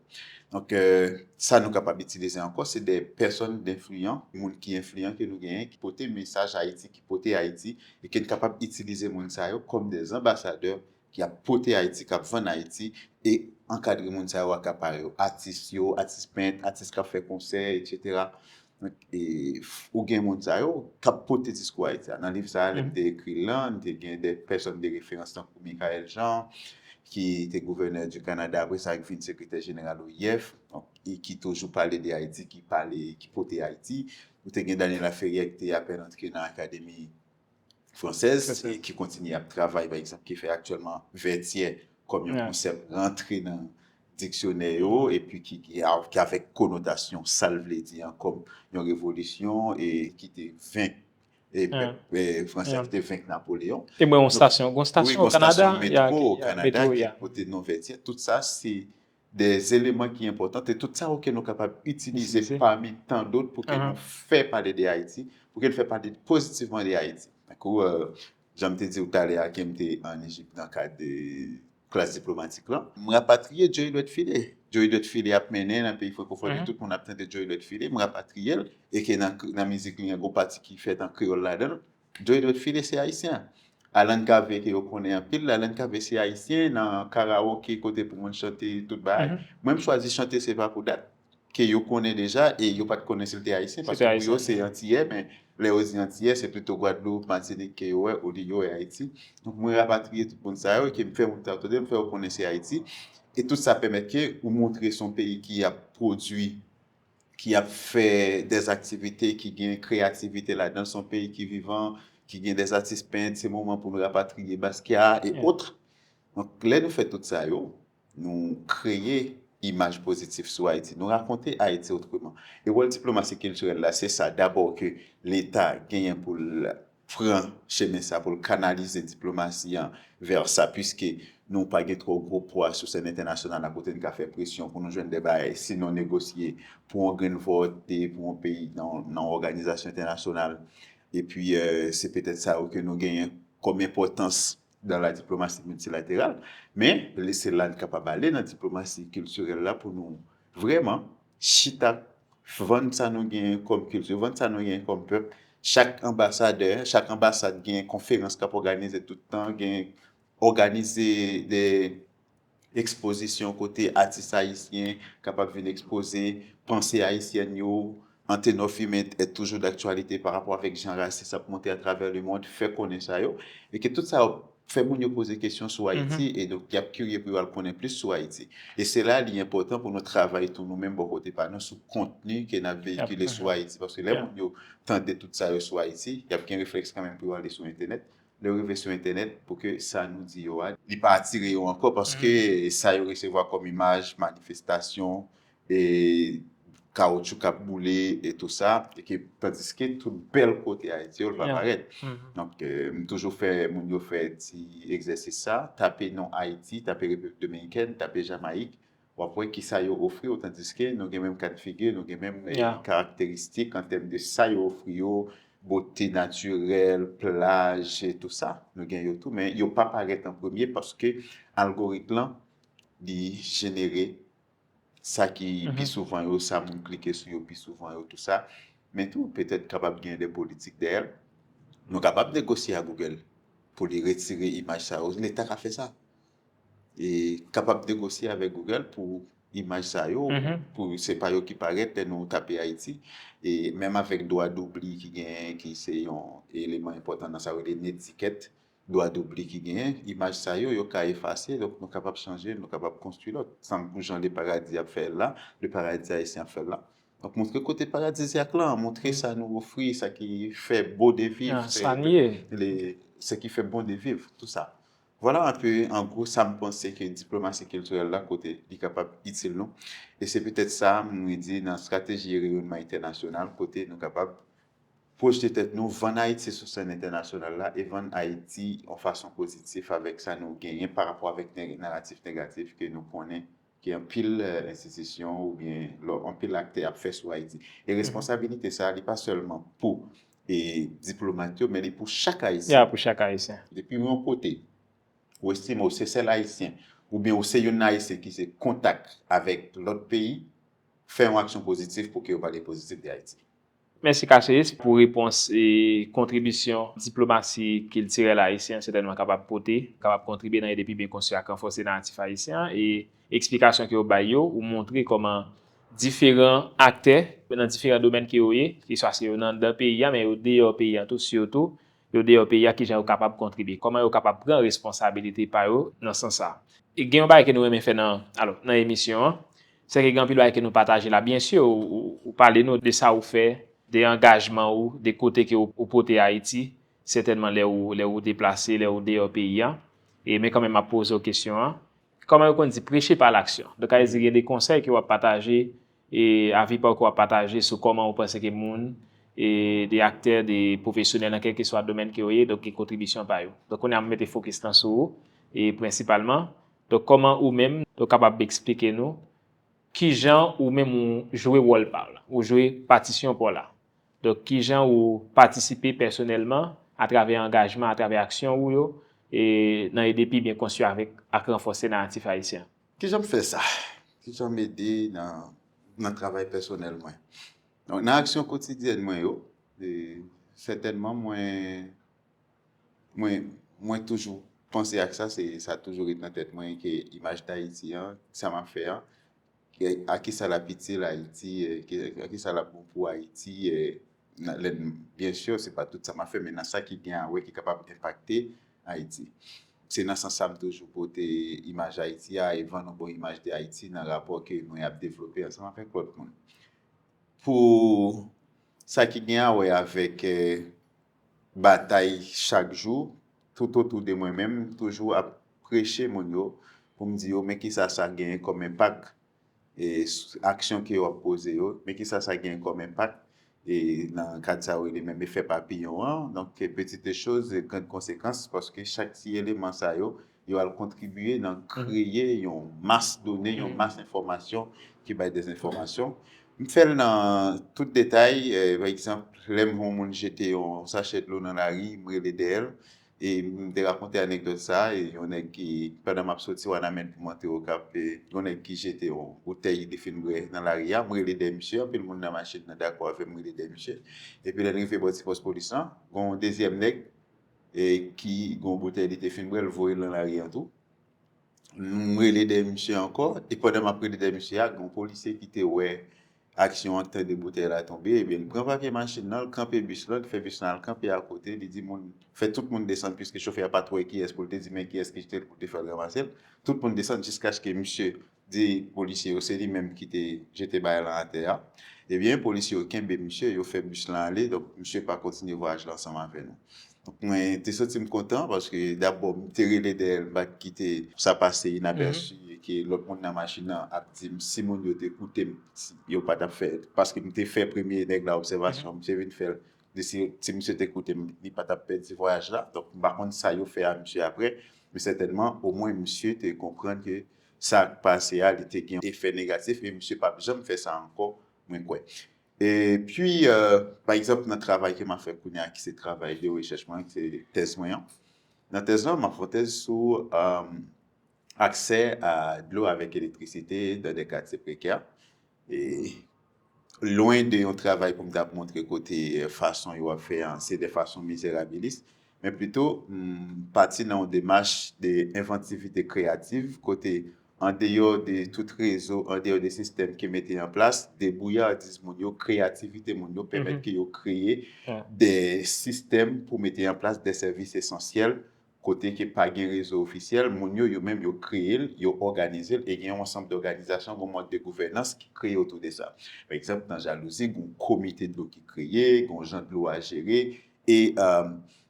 Donk, euh, sa nou kapab itilize ankò, se de pèsòn denfliyan, moun ki enfliyan ke nou genyen, ki pote mesaj Ayiti, ki pote Ayiti, e ke n kapab itilize moun sa yo kòm de anbasadè ki ap pote Ayiti, k ap vann Ayiti, e ankadre moun sa yo, akapare yo, atis yo, atis pent, atis k ap fè konsè, etsetera. Donk, e, ou gen moun sa yo k ap pote diskou Ayiti a. Nan liv sa a, lè m te ekri l lan, m te gen de pèsòn de referans tankou Michaëlle Jean, ki te gouvènè du Canada, apre sa ki vin sekretè jeneral O I F, donk, e ki toujou pale de Ayiti, ki pale, ki pote Ayiti. Ou te gen Daniela Ferrière ki te apèn antre nan Akademi Fransèz, e ki kontinye ap travay, pa egzanp, ki fè aktyèlman Vètyè kòm yon konsèp rantre nan diksyonè yo, epi ki, ki, ki avèk konotasyon sa l vle di an kòm yon revolisyon e ki te venk e pèp e, fransè ki te venk Napoleyon. E mwen, yon stasyon, yon stasyon o Kanada, metwo o Kanada ki pote non Vètyè. Tout sa, se de eleman ki enpòtan, e tout sa yo ke nou kapab itilize pami tan dòt pou ke nou fè pale de Ayiti, pou ke nou fè pale pozitivman de Ayiti. Tankou, euh, jan m te di w talè a, ke m te ann Ejip nan kad de klas diplomatik lan, m rapatriye Joe Hubert Philé. Joe Hubert Philé ap mennen nan peyi frankofòn, e tout moun ap tande Joe Hubert Philé, m rapatriye l, e ke nan, nan mizik li, gen gwo pati ki fèt an kreyòl ladan l. Joe Hubert Philé se ayisyen. Alan Cavé ke yo konnen anpil, Alan Cavé se ayisyen, nan karaoke kote pou moun chante tout bagay. Mwen m chwazi chante Se pa pou dat, ke yo konnen deja, e yo pa t konnen si l te ayisyen, paske pou yo se antiyè, men lè yo di antiyè, se plito Gwadloup, Matinik ke yo wè, olye yo wè Ayiti. Donk mwen rapatriye tout moun sa yo, e ke m fè moun sa yo tande, m fè yo konnen se Ayiti. E tout sa pèmèt ke ou montre se yon peyi ki ap pwodui, ki ap fè de aktivite, ki gen kreyativite ladan l, se yon peyi ki vivan, ki gen de atis pent, se moman pou nou rapatriye Basquiat e ot. Donk, lè nou fè tout sa yo, nou kreye imaj pozitif sou Ayiti, nou rakonte Ayiti otreman. E wòl diplomasi kiltirèl la, se sa, dabò ke Leta genyen pou l pran chemen sa, pou l kanalize diplomasi an vè sa, piske nou pa gen twò gwo pwa sou sèn entènasyonal la kote n ka fè presyon pou nou jwenn de bagay, sinon negosye pou yon grenn vòt, e pou yon peyi nan, nan òganizasyon entènasyonal. Epi, euh, se petèt sa yo ke nou genyen kòm enpòtans dans la diplomatie multilatérale, men se la n kapab ale nan diplomasi kiltirèl la pou nou vrèman chita, vann sa nou genyen kòm kilti, vann sa nou genyen kòm pèp. Chak anbasadè, chak anbasad gen konferans k ap òganize tout tan, gen òganize de ekspozisyon kote atis ayisyen kapab vin ekspoze panse ayisyèn yo. Antenor Firmin est toujours d'actualité par rapport avèk jan rasis ap monte atravè lemond, fè konnen sa yo, e ke tout sa yo fè moun yo poze kesyon sou Ayiti, e donk y ap kirye pou yo al konnen plis sou Ayiti. E se la li enpòtan pou nou travay tou nou menm bò kote pa nou sou kontni ke n ap veyikile sou Ayiti, paske lè moun yo tande tout sa yo sou Ayiti, y ap gen reflèks kanmenm pou yo ale sou entènèt. Lè yo rive sou entènèt, pou ke sa nou di yo a, li pa atire yo ankò, paske sa yo resevwa kòm imaj, manifestasyon, e kawoutchou k ap boule e tou sa, e ke, tandiske tout bèl kote Ayiti yo, l pa parèt. Donk, euh, m toujou fè moun yo fè ti egzèsis sa, tape non Ayiti, tape Repiblik Dominikèn, tape Jamayik, w ap wè kisa yo ofri w, tandiske nou gen menm ka de figi, nou gen menm eh, karakteristik an tèm de sa yo ofri yo, bote natirèl, plaj, e tou sa. Nou gen yo tou, men yo pa parèt an premye paske algorit lan, li jenere sa ki pi souvan yo, sa moun klike sou yo pi souvan yo, tou sa. Men tou, petèt kapab gen de politik dèyè l. Nou kapab negosye a Google pou li retire imaj sa yo. Leta ka fè sa. E kapab negosye avèk Google pou imaj sa yo, pou se pa yo ki parèt lè nou tape Ayiti. E menm avèk dwa doubli ki genyen, ki se yon eleman enpòtan nan sa yo rele netikèt, dwa doubli ki genyen, imaj sa yo, yo ka efase, donk nou kapab chanje, nou kapab konstwi lòt. Sanm jan Le Paradis ap fè l la, Le Paradis Haïtien ap fè l la. Donk montre kote paradizyak lan, montre sa nou ofri, sa ki fè bon de viv, Ah, sa n ye. le, ce qui fait bon de vivre, tout ça. Voilà un peu, en gros, sa m panse ke diplomasi kiltirèl la, kote li kapab itil nou. E se petèt sa, mwen di, nan estrateji reyonman entènasyonal, kote nou kapab pwojte tèt nou, vann Ayiti sou sèn entènasyonal la, e vann Ayiti yon fason pozitif avèk sa nou genyen pa rapò avèk nè- naratif negatif ke nou konnen ke anpil eh, enstitisyon oubyen lò- anpil aktè ap fè sou Ayiti. E responsabilite sa a, li pa sèlman pou e diplomat yo, men li pou chak Ayisyen. Ya, pou chak Ayisyen. Depi yon kote, ou estime ou se sèl Ayisyen, oubyen ou se youn nan Ayisyen ki se kontak avèk lòt peyi, fè yon aksyon pozitif pou ke yo pale pozitif de Ayiti. Mèsi Cassius pou repons e kontribisyon diplomasi kiltirèl ayisyen sètènman kapab pote, kapab kontribye nan ede pi byen konstwi ak ranfòse naratif ayisyen an, e eksplikasyon ke w bay yo, ou montre kòman diferan aktè nan diferan domèn ke yo ye, keswa se yo nan anndan peyi a, men yo deyò peyi a tou, sitou yo deyò peyi a, kijan yo kapab kontribye, kòman yo kapab pran responsabilite pa yo nan sans sa. E gen yon bagay ke nou renmen fè nan, alò, nan emisyon an, se ke gen anpil bagay ke nou pataje la. Byen si, ou, ou, ou pale nou de sa ou fè, de angajman ou, de kote ke ou, ou pote Ayiti, sètènman lè ou, lè ou deplase, lè ou deyò peyi a. E men kanmenm m ap poze w kesyon an. Kòman yo konn di preche pa laksyon? Donk, sa vle di gen de konsèy ke w ap pataje, e avi pa w ke w ap pataje sou kòman ou panse ke moun, e de aktè, de pwofesyonèl nan kèlkeswa domèn ke yo ye, donk gen kontribisyon pa yo. Donk, kounye a m mete fokis lan sou ou, e prensipalman. Donk, kòman ou menm, ou kapab eksplike nou kijan ou menm ou jwe wòl pa w la, ou jwe patisyon pa w la? Donk, kijan ou patisipe pèsonèlman atravè angajman, atravè aksyon ou yo, e nan ede pi byen konstwi avèk ak ranfòse naratif ayisyen an? Kijan m fè sa? Kijan m ede nan, nan travay pèsonèl mwen? Donk, nan aksyon kotidyèn mwen yo, e, sètènman mwen, mwen, mwen toujou panse ak sa, se sa toujou ret nan tèt mwen ke imaj Dayiti an, sa m ap fè an, ke- a kisa l ap itil Ayiti, e, ke- a kisa l ap bon pou Ayiti, e, nan- lè n- byen si, se pa tout sa m ap fè, men nan sa ki gen a wè ki kapab enpakte Ayiti. Se nan sans sa m toujou pote imaj Ayiti a e vann yon bon imaj de Ayiti nan rapò ke mwen ap devlope ansanm avèk lòt moun. Pou sa ki gen a wè avèk eh, batay chak jou, toutotou de mwen menm, m toujou ap preche moun yo pou m di yo, men kisa sa genyen kòm enpak, e, s- aksyon ke yo ap poze yo, men kisa sa genyen kòm enpak, e nan kad sa yo rele menm efè papiyon an. Donk, petite chose, grande conséquence, paske chak ti eleman sa yo, yo al kontribye nan kreye yon mas done, yon mas enfòmasyon ki bay dezenfòmasyon. M fè l nan tout detay, eh, pa egzanp, lè m wè yon moun jete yon sachè dlo nan lari, m rele dèyè l, e m te rakonte anekdòt sa, e yon nèg ki, pandan m ap soti Wanament pou monte Okap, e yon nèg ki jete yon boutèy li te fin bwè nan lari a, m rele dèyè misye, anpil moun nan machin nan dakò avè m, m rele dèyè misye. Epi lè n rive bò ti pòs polis lan, gen yon dezyèm nèg, e ki gen yon boutèy li te fin bwè, l voye l nan lari an tou. M rele dèyè misye ankò, e pandan m ap rele dèyè misye a, gen yon polisye ki te wè aksyon an, k tande boutèy la tonbe, ebyen, l pran papye machin nan, l kanpe bis lan, l fè bis lan al kanpe akote, li di moun, fè tout moun desann, piske chofè a pa t wè kiyès pou l te di, men kiyès ki jete l pou l te fè l ranmase l. Tout moun desann jiskaske misye di polisye yo se li menm ki te jete bagay lan atè a. Ebyen, polisye yo kenbe misye, yo fè bis lan ale, donk misye pa kontinye vwayaj la ansanm avè nou. Donk, mwen te santi m kontan paske dabò, m te rele dèyè l, m pa t kite sa pase inapèsi, e ke lòt moun nan machin nan ap di m si moun yo te koute m, si yo pa t ap fè, paske m te fè premye nèg la obsèvasyon, misye vin fè l, di si, si misye te koute m, li pa t ap pèdi vwayaj la. Donk, m pa konn sa yo fè a misye apre, men sètènman, omwen misye te konprann ke sa k pase a, li te gen efè negatif, e misye p ap janm fè sa ankò, mwen kwè. Epi, pa egzanp, nan travay ke m ap fè kounye a, ki se travay de rechèch mwen, ki se tèz mwen an, nan tèz lan, m ap fè yon tèz sou aksè a dlo avèk elektrisite dans des quartiers précaires. E lwen de yon travay pou m t ap montre kote fason yo ap fè an, se de fason mizerabilis, men pito m pati nan yon demach de envantivite kreyativ, kote andeyò de tout rezo, andeyò de sistèm ki mete an plas, debouyadiz moun yo, kreyativite moun yo pèmèt ke yo kreye de sistèm pou mete an plas de sèvis esansyèl kote ke pa gen rezo ofisyèl, moun yo, yo menm, yo kreye l, yo òganize l, e gen yon ansanm dòganizasyon, yon mòd de gouvènans ki kreye otou de sa. Pa egzanp, nan Jalouzi, gen yon komite dlo ki kreye, gen yon jan dlo a jere, e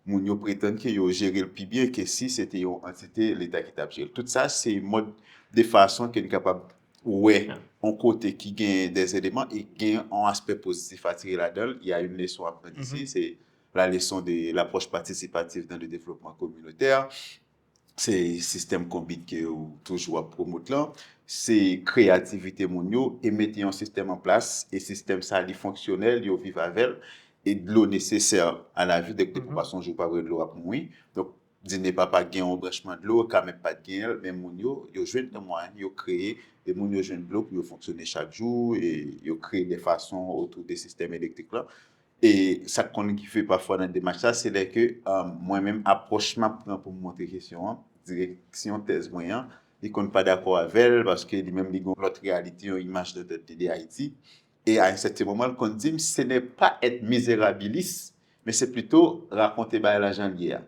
moun yo pretann ke yo jere l pi byen ke si se te yon antite Leta ki t ap jere l. Tout sa, se mòd de fason ke n kapab wè yon kote ki gen de eleman e gen yon aspè pozitif a tire ladan l. Il y a une leçon à prendre ici, c'est la leçon de l'approche participative dans le développement communautaire. Se sistèm konbit ke ou toujou ap pwomot lan. Se kreyativite moun yo e mete yon sistèm an plas, e sistèm sa li fonksyonèl, yo viv avè l, e dlo nesesè a lavi, donk depi w pa sonje w pa bwè dlo w ap mouri. Donk, Dine Papa gen yon branchman dlo, Kamèt pa t genyen l, men moun yo, yo jwenn nan mwayen, yo kreye, e moun yo jwenn dlo pou yo fonksyone chak jou, e yo kreye de fason otou de sistèm elektrik lan. E sa k konn rive pafwa nan demach sa, se lè ke mwen menm, apwòch m ap pran pou m montre kesyon an, direksyon tèz mwen an, li konn pa dakò avè l, paske li menm li gen yon lòt reyalite, yon imaj nan tèt li de Ayiti. E à un certain moment, li konn di m, ce n'est pas être misérabiliste, mais c'est plutôt raconter bagay la jan l ye a.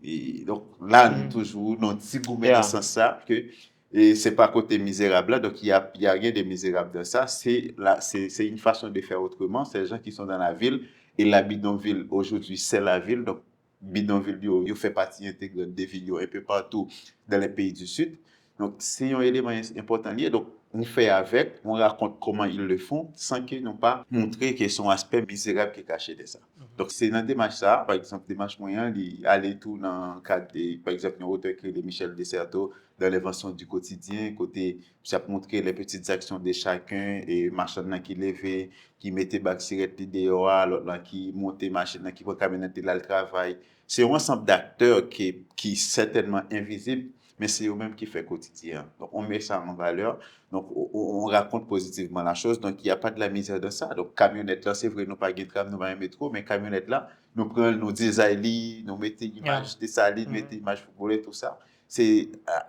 E, donk, la, nou toujou nan ti goumen nan sans sa, ke e se pa kote mizerab la, donc il y a, il y a rien de misérable dans ça, c'est la, c'est, c'est une façon de faire autrement, ces gens qui sont dans la ville, et la bidonville aujourd'hui, c'est la ville, donc bidonville yo, yo fè pati entegrant de vi yo un peu partout dans les pays du Sud. Donk, se yon eleman enpòtan li ye. Donk, nou fè avèk, nou rakont comment ils le font, sans que nou pa montre ke se yon aspè mizerab ki kache dèyè sa. Donk, se nan demach sa, pa egzanp, demach mwen an, li ale tou nan kad de, pa egzanp, yon otè ki rele Michel Desserteau, dans l'invention du quotidien, kote misye ap montre les petites actions de chacun, e machann nan ki leve, ki mete bak sirèt li deyò a, lòt lan ki monte machin nan, ki pran kamyonèt li l al travay. Se yon ansanm d'aktè ki, ki sètènman envizib, men se yo menm ki fè kotidyen an. Donk, on met ça en valeur. Donk, on, on, on raconte positivement la chose. Donc, il y a pas de la misère dans ça. Donk, kamyonèt la, se vre, nou pa gen tram, nou pa gen metro, men kamyonèt la, nou pran l, nou dizay li, nou mete imaj Desalin, mete imaj foutbolè, tout sa. Se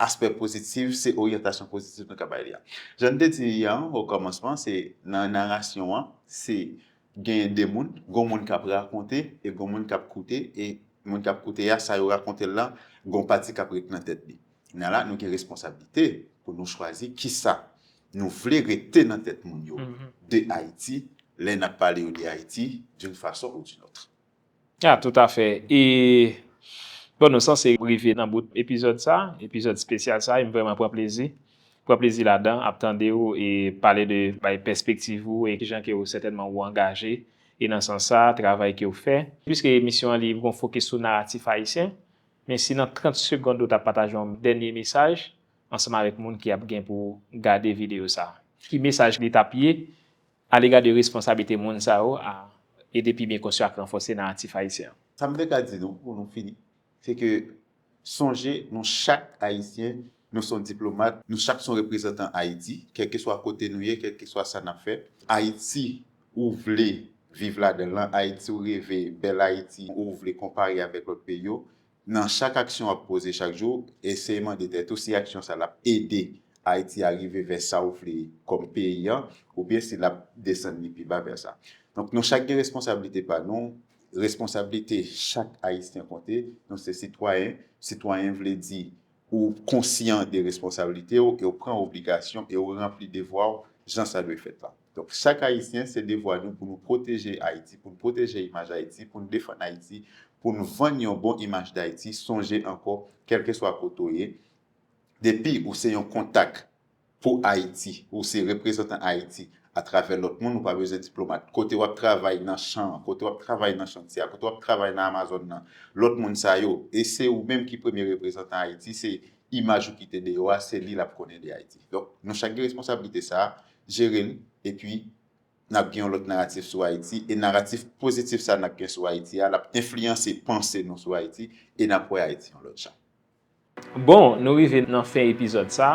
aspè pozitif, se oryantasyon pozitif nou ka bay li a. Jan n te di a, o kòmansman, se nan narasyon an, se gen de moun, gon moun k ap rakonte e gon moun k ap koute, e moun k ap koute a, sa yo rakonte l lan, gon pati k ap ret nan tèt li. Nan la, nou gen responsablite pou nou chwazi kisa nou vle rete nan tèt moun yo de Ayiti lè n ap pale yo de Ayiti d'une façon ou d'une autre. Ah, toutafè. E bon, nou sanse rive nan bout epizòd sa, epizòd espesyal sa, e m vrèman pran plezi. Pran plezi ladan, ap tande w e pale de bay pèspektiv ou e kijan ke w sètènman ou angaje e nan sans sa, travay ke w fè. Piske emisyon an li gon fokis sou naratif ayisyen, men si nan trant segond ou ta pataje yon dènye mesaj ansanm avèk moun ki ap gen pou gade videyo sa, ki mesaj li t ap ye? Alega de responsablite moun sa yo a ede pi byen konstwi ak ranfòse naratif ayisyen an. Sa m te ka di nou pou nou fini, se ke sonje nou chak Ayisyen, nou se yon diplomat, nou chak se yon reprezantan Ayiti, kèlkeswa kote nou ye, kèlkeswa sa n ap fè. Ayiti ou vle viv ladan l lan, Ayiti ou reve, bèl Ayiti ou vle konpare avèk lòt peyi yo, nan chak aksyon w ap poze chak jou, eseye mande tèt ou si aksyon sa l ap ede Ayiti a rive vè sa w vle kòm peyi an, oubyen si l ap desann li pi ba vè sa. Donk, nou chak gen responsablite pa nou, responsablite chak Ayisyen konte, nou se sitwayen, sitwayen vle di ou konsyan de responsablite w e w pran obligasyon e w ranpli devwa w jan sa dwe fèt la. Donk, chak Ayisyen, se devwa nou pou nou pwoteje Ayiti, pou n pwoteje imaj Ayiti, pou n defann Ayiti, pou n vann yon bon imaj Dayiti. Sonje ankò, kèlkeswa kote w ye, depi ou se yon kontak pou Ayiti, ou se reprezantan Ayiti atravè lòt moun, ou pa bezwen diplomat. Kote w ap travay nan chan an, kote w ap travay nan chantye a, kote w ap travay nan Amazòn nan, lòt moun sa yo, e se ou menm ki premye reprezantan Ayiti, se imaj ou kite deyò a, se li l ap konnen de Ayiti. Donk, nou chak gen responsablite sa a, jere l, epi n ap gen yon lòt naratif sou Ayiti, e naratif pozitif sa n ap gen sou Ayiti a, l ap enfliyanse panse nou sou Ayiti, e n ap wè Ayiti yon lòt jan. Bon, nou rive nan fen epizòd sa.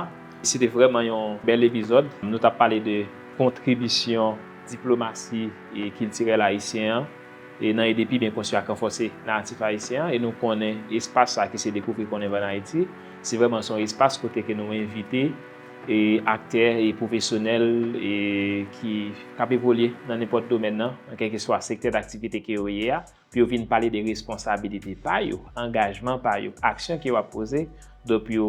Se te vrèman yon bèl epizòd. Nou t ap pale de kontribisyon diplomasi e kiltirèl ayisyen an e nan ede pi byen konstwi ak ranfòse naratif ayisyen an. E nou konnen espas sa ki se Dekouvri Konnen Van Ayiti, se vrèman se yon espas kote ke nou envite e aktè e pwofesyonèl e ki k ap evolye nan nenpòt domèn nan, nan kèlkeswa sektè daktivite ke yo ye a, pou yo vin pale de responsabilite pa yo, angajman pa yo, aksyon ke yo ap poze, donk pou yo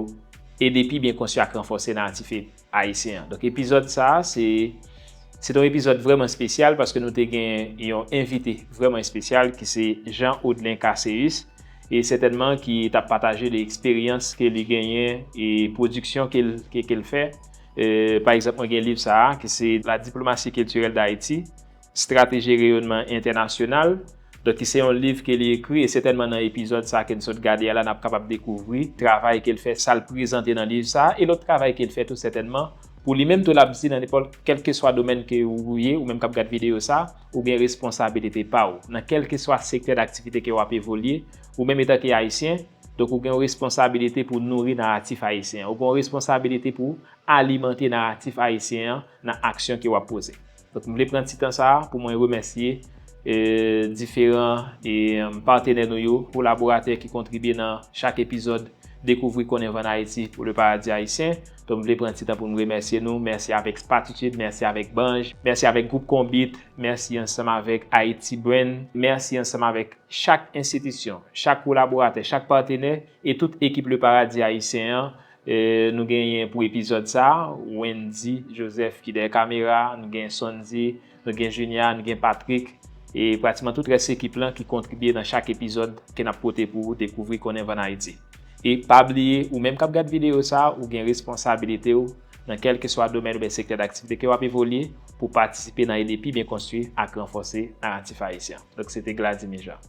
ede pi byen konstwi ak ranfòse naratif ayisyen an. Donk epizòd sa a, se se te yon epizòd vrèman espesyal paske nou te gen yon envite vrèman espesyal ki se Jean Audlin Casséus, e sètènman ki t ap pataje de eksperyans ke li genyen e pwodiksyon ke l ke, ke l fè. E, pa egzanp, mwen gen liv sa a ki se La diplomatie culturelle d'Haïti, Stratégie rayonnement international. Donk, se yon liv ke li ekri, e sètènman nan epizòd sa ke n sot gade a la, n ap kapab dekouvri travay ke l fè, sa l prezante nan liv sa, e lòt travay ke l fè tou sètènman. Pou li menm tou, l ap di nan nenpòt, kèlkeswa domèn ke ou ye, ou menm k ap gad videyo sa, ou gen responsabilite pa w. Nan kèlkeswa sektè daktivite ke w ap evolye, ou menm etanke Ayisyen, donk ou gen yon responsabilite pou nouri naratif ayisyen an. Ou gen yon responsabilite pou alimante naratif ayisyen an nan aksyon ke w ap poze. Donk, m vle pran ti tan sa a pou mwen remèsye e, diferan e, patenè nou yo, kolaboratè ki kontribye nan chak epizòd Dekouvri Konnen Van Ayiti pour le Paradis Haïtien. Donk, m vle pran ti tan pou m remèsye nou. Mèsi avèk Spatitude, mèsi avèk Banj, mèsi avèk Gwoup Konbit, mèsi ansanm avèk Haiti Brand, mèsi ansanm avèk chak enstitisyon, chak kolaboratè, chak patenè e tout ekip Le Paradis Haïtien an. E, nou genyen pou epizòd sa, Wendy Joseph ki dèyè kamera, nou gen Sondy, nou gen Junior, nou gen Patrick, e pratikman tout rès ekip lan ki kontribye nan chak epizòd ke n ap pote pou ou Dekouvri Konnen Van Ayiti. E pa bliye, ou menm k ap gad videyo sa, ou gen responsabilite w nan kèlkeswa domèn oubyen sektè daktivite ke w ap evolye pou patisipe nan ede pi byen konstwi ak ranfòse naratif ayisyen an. Donk, se te Gladys Mijan.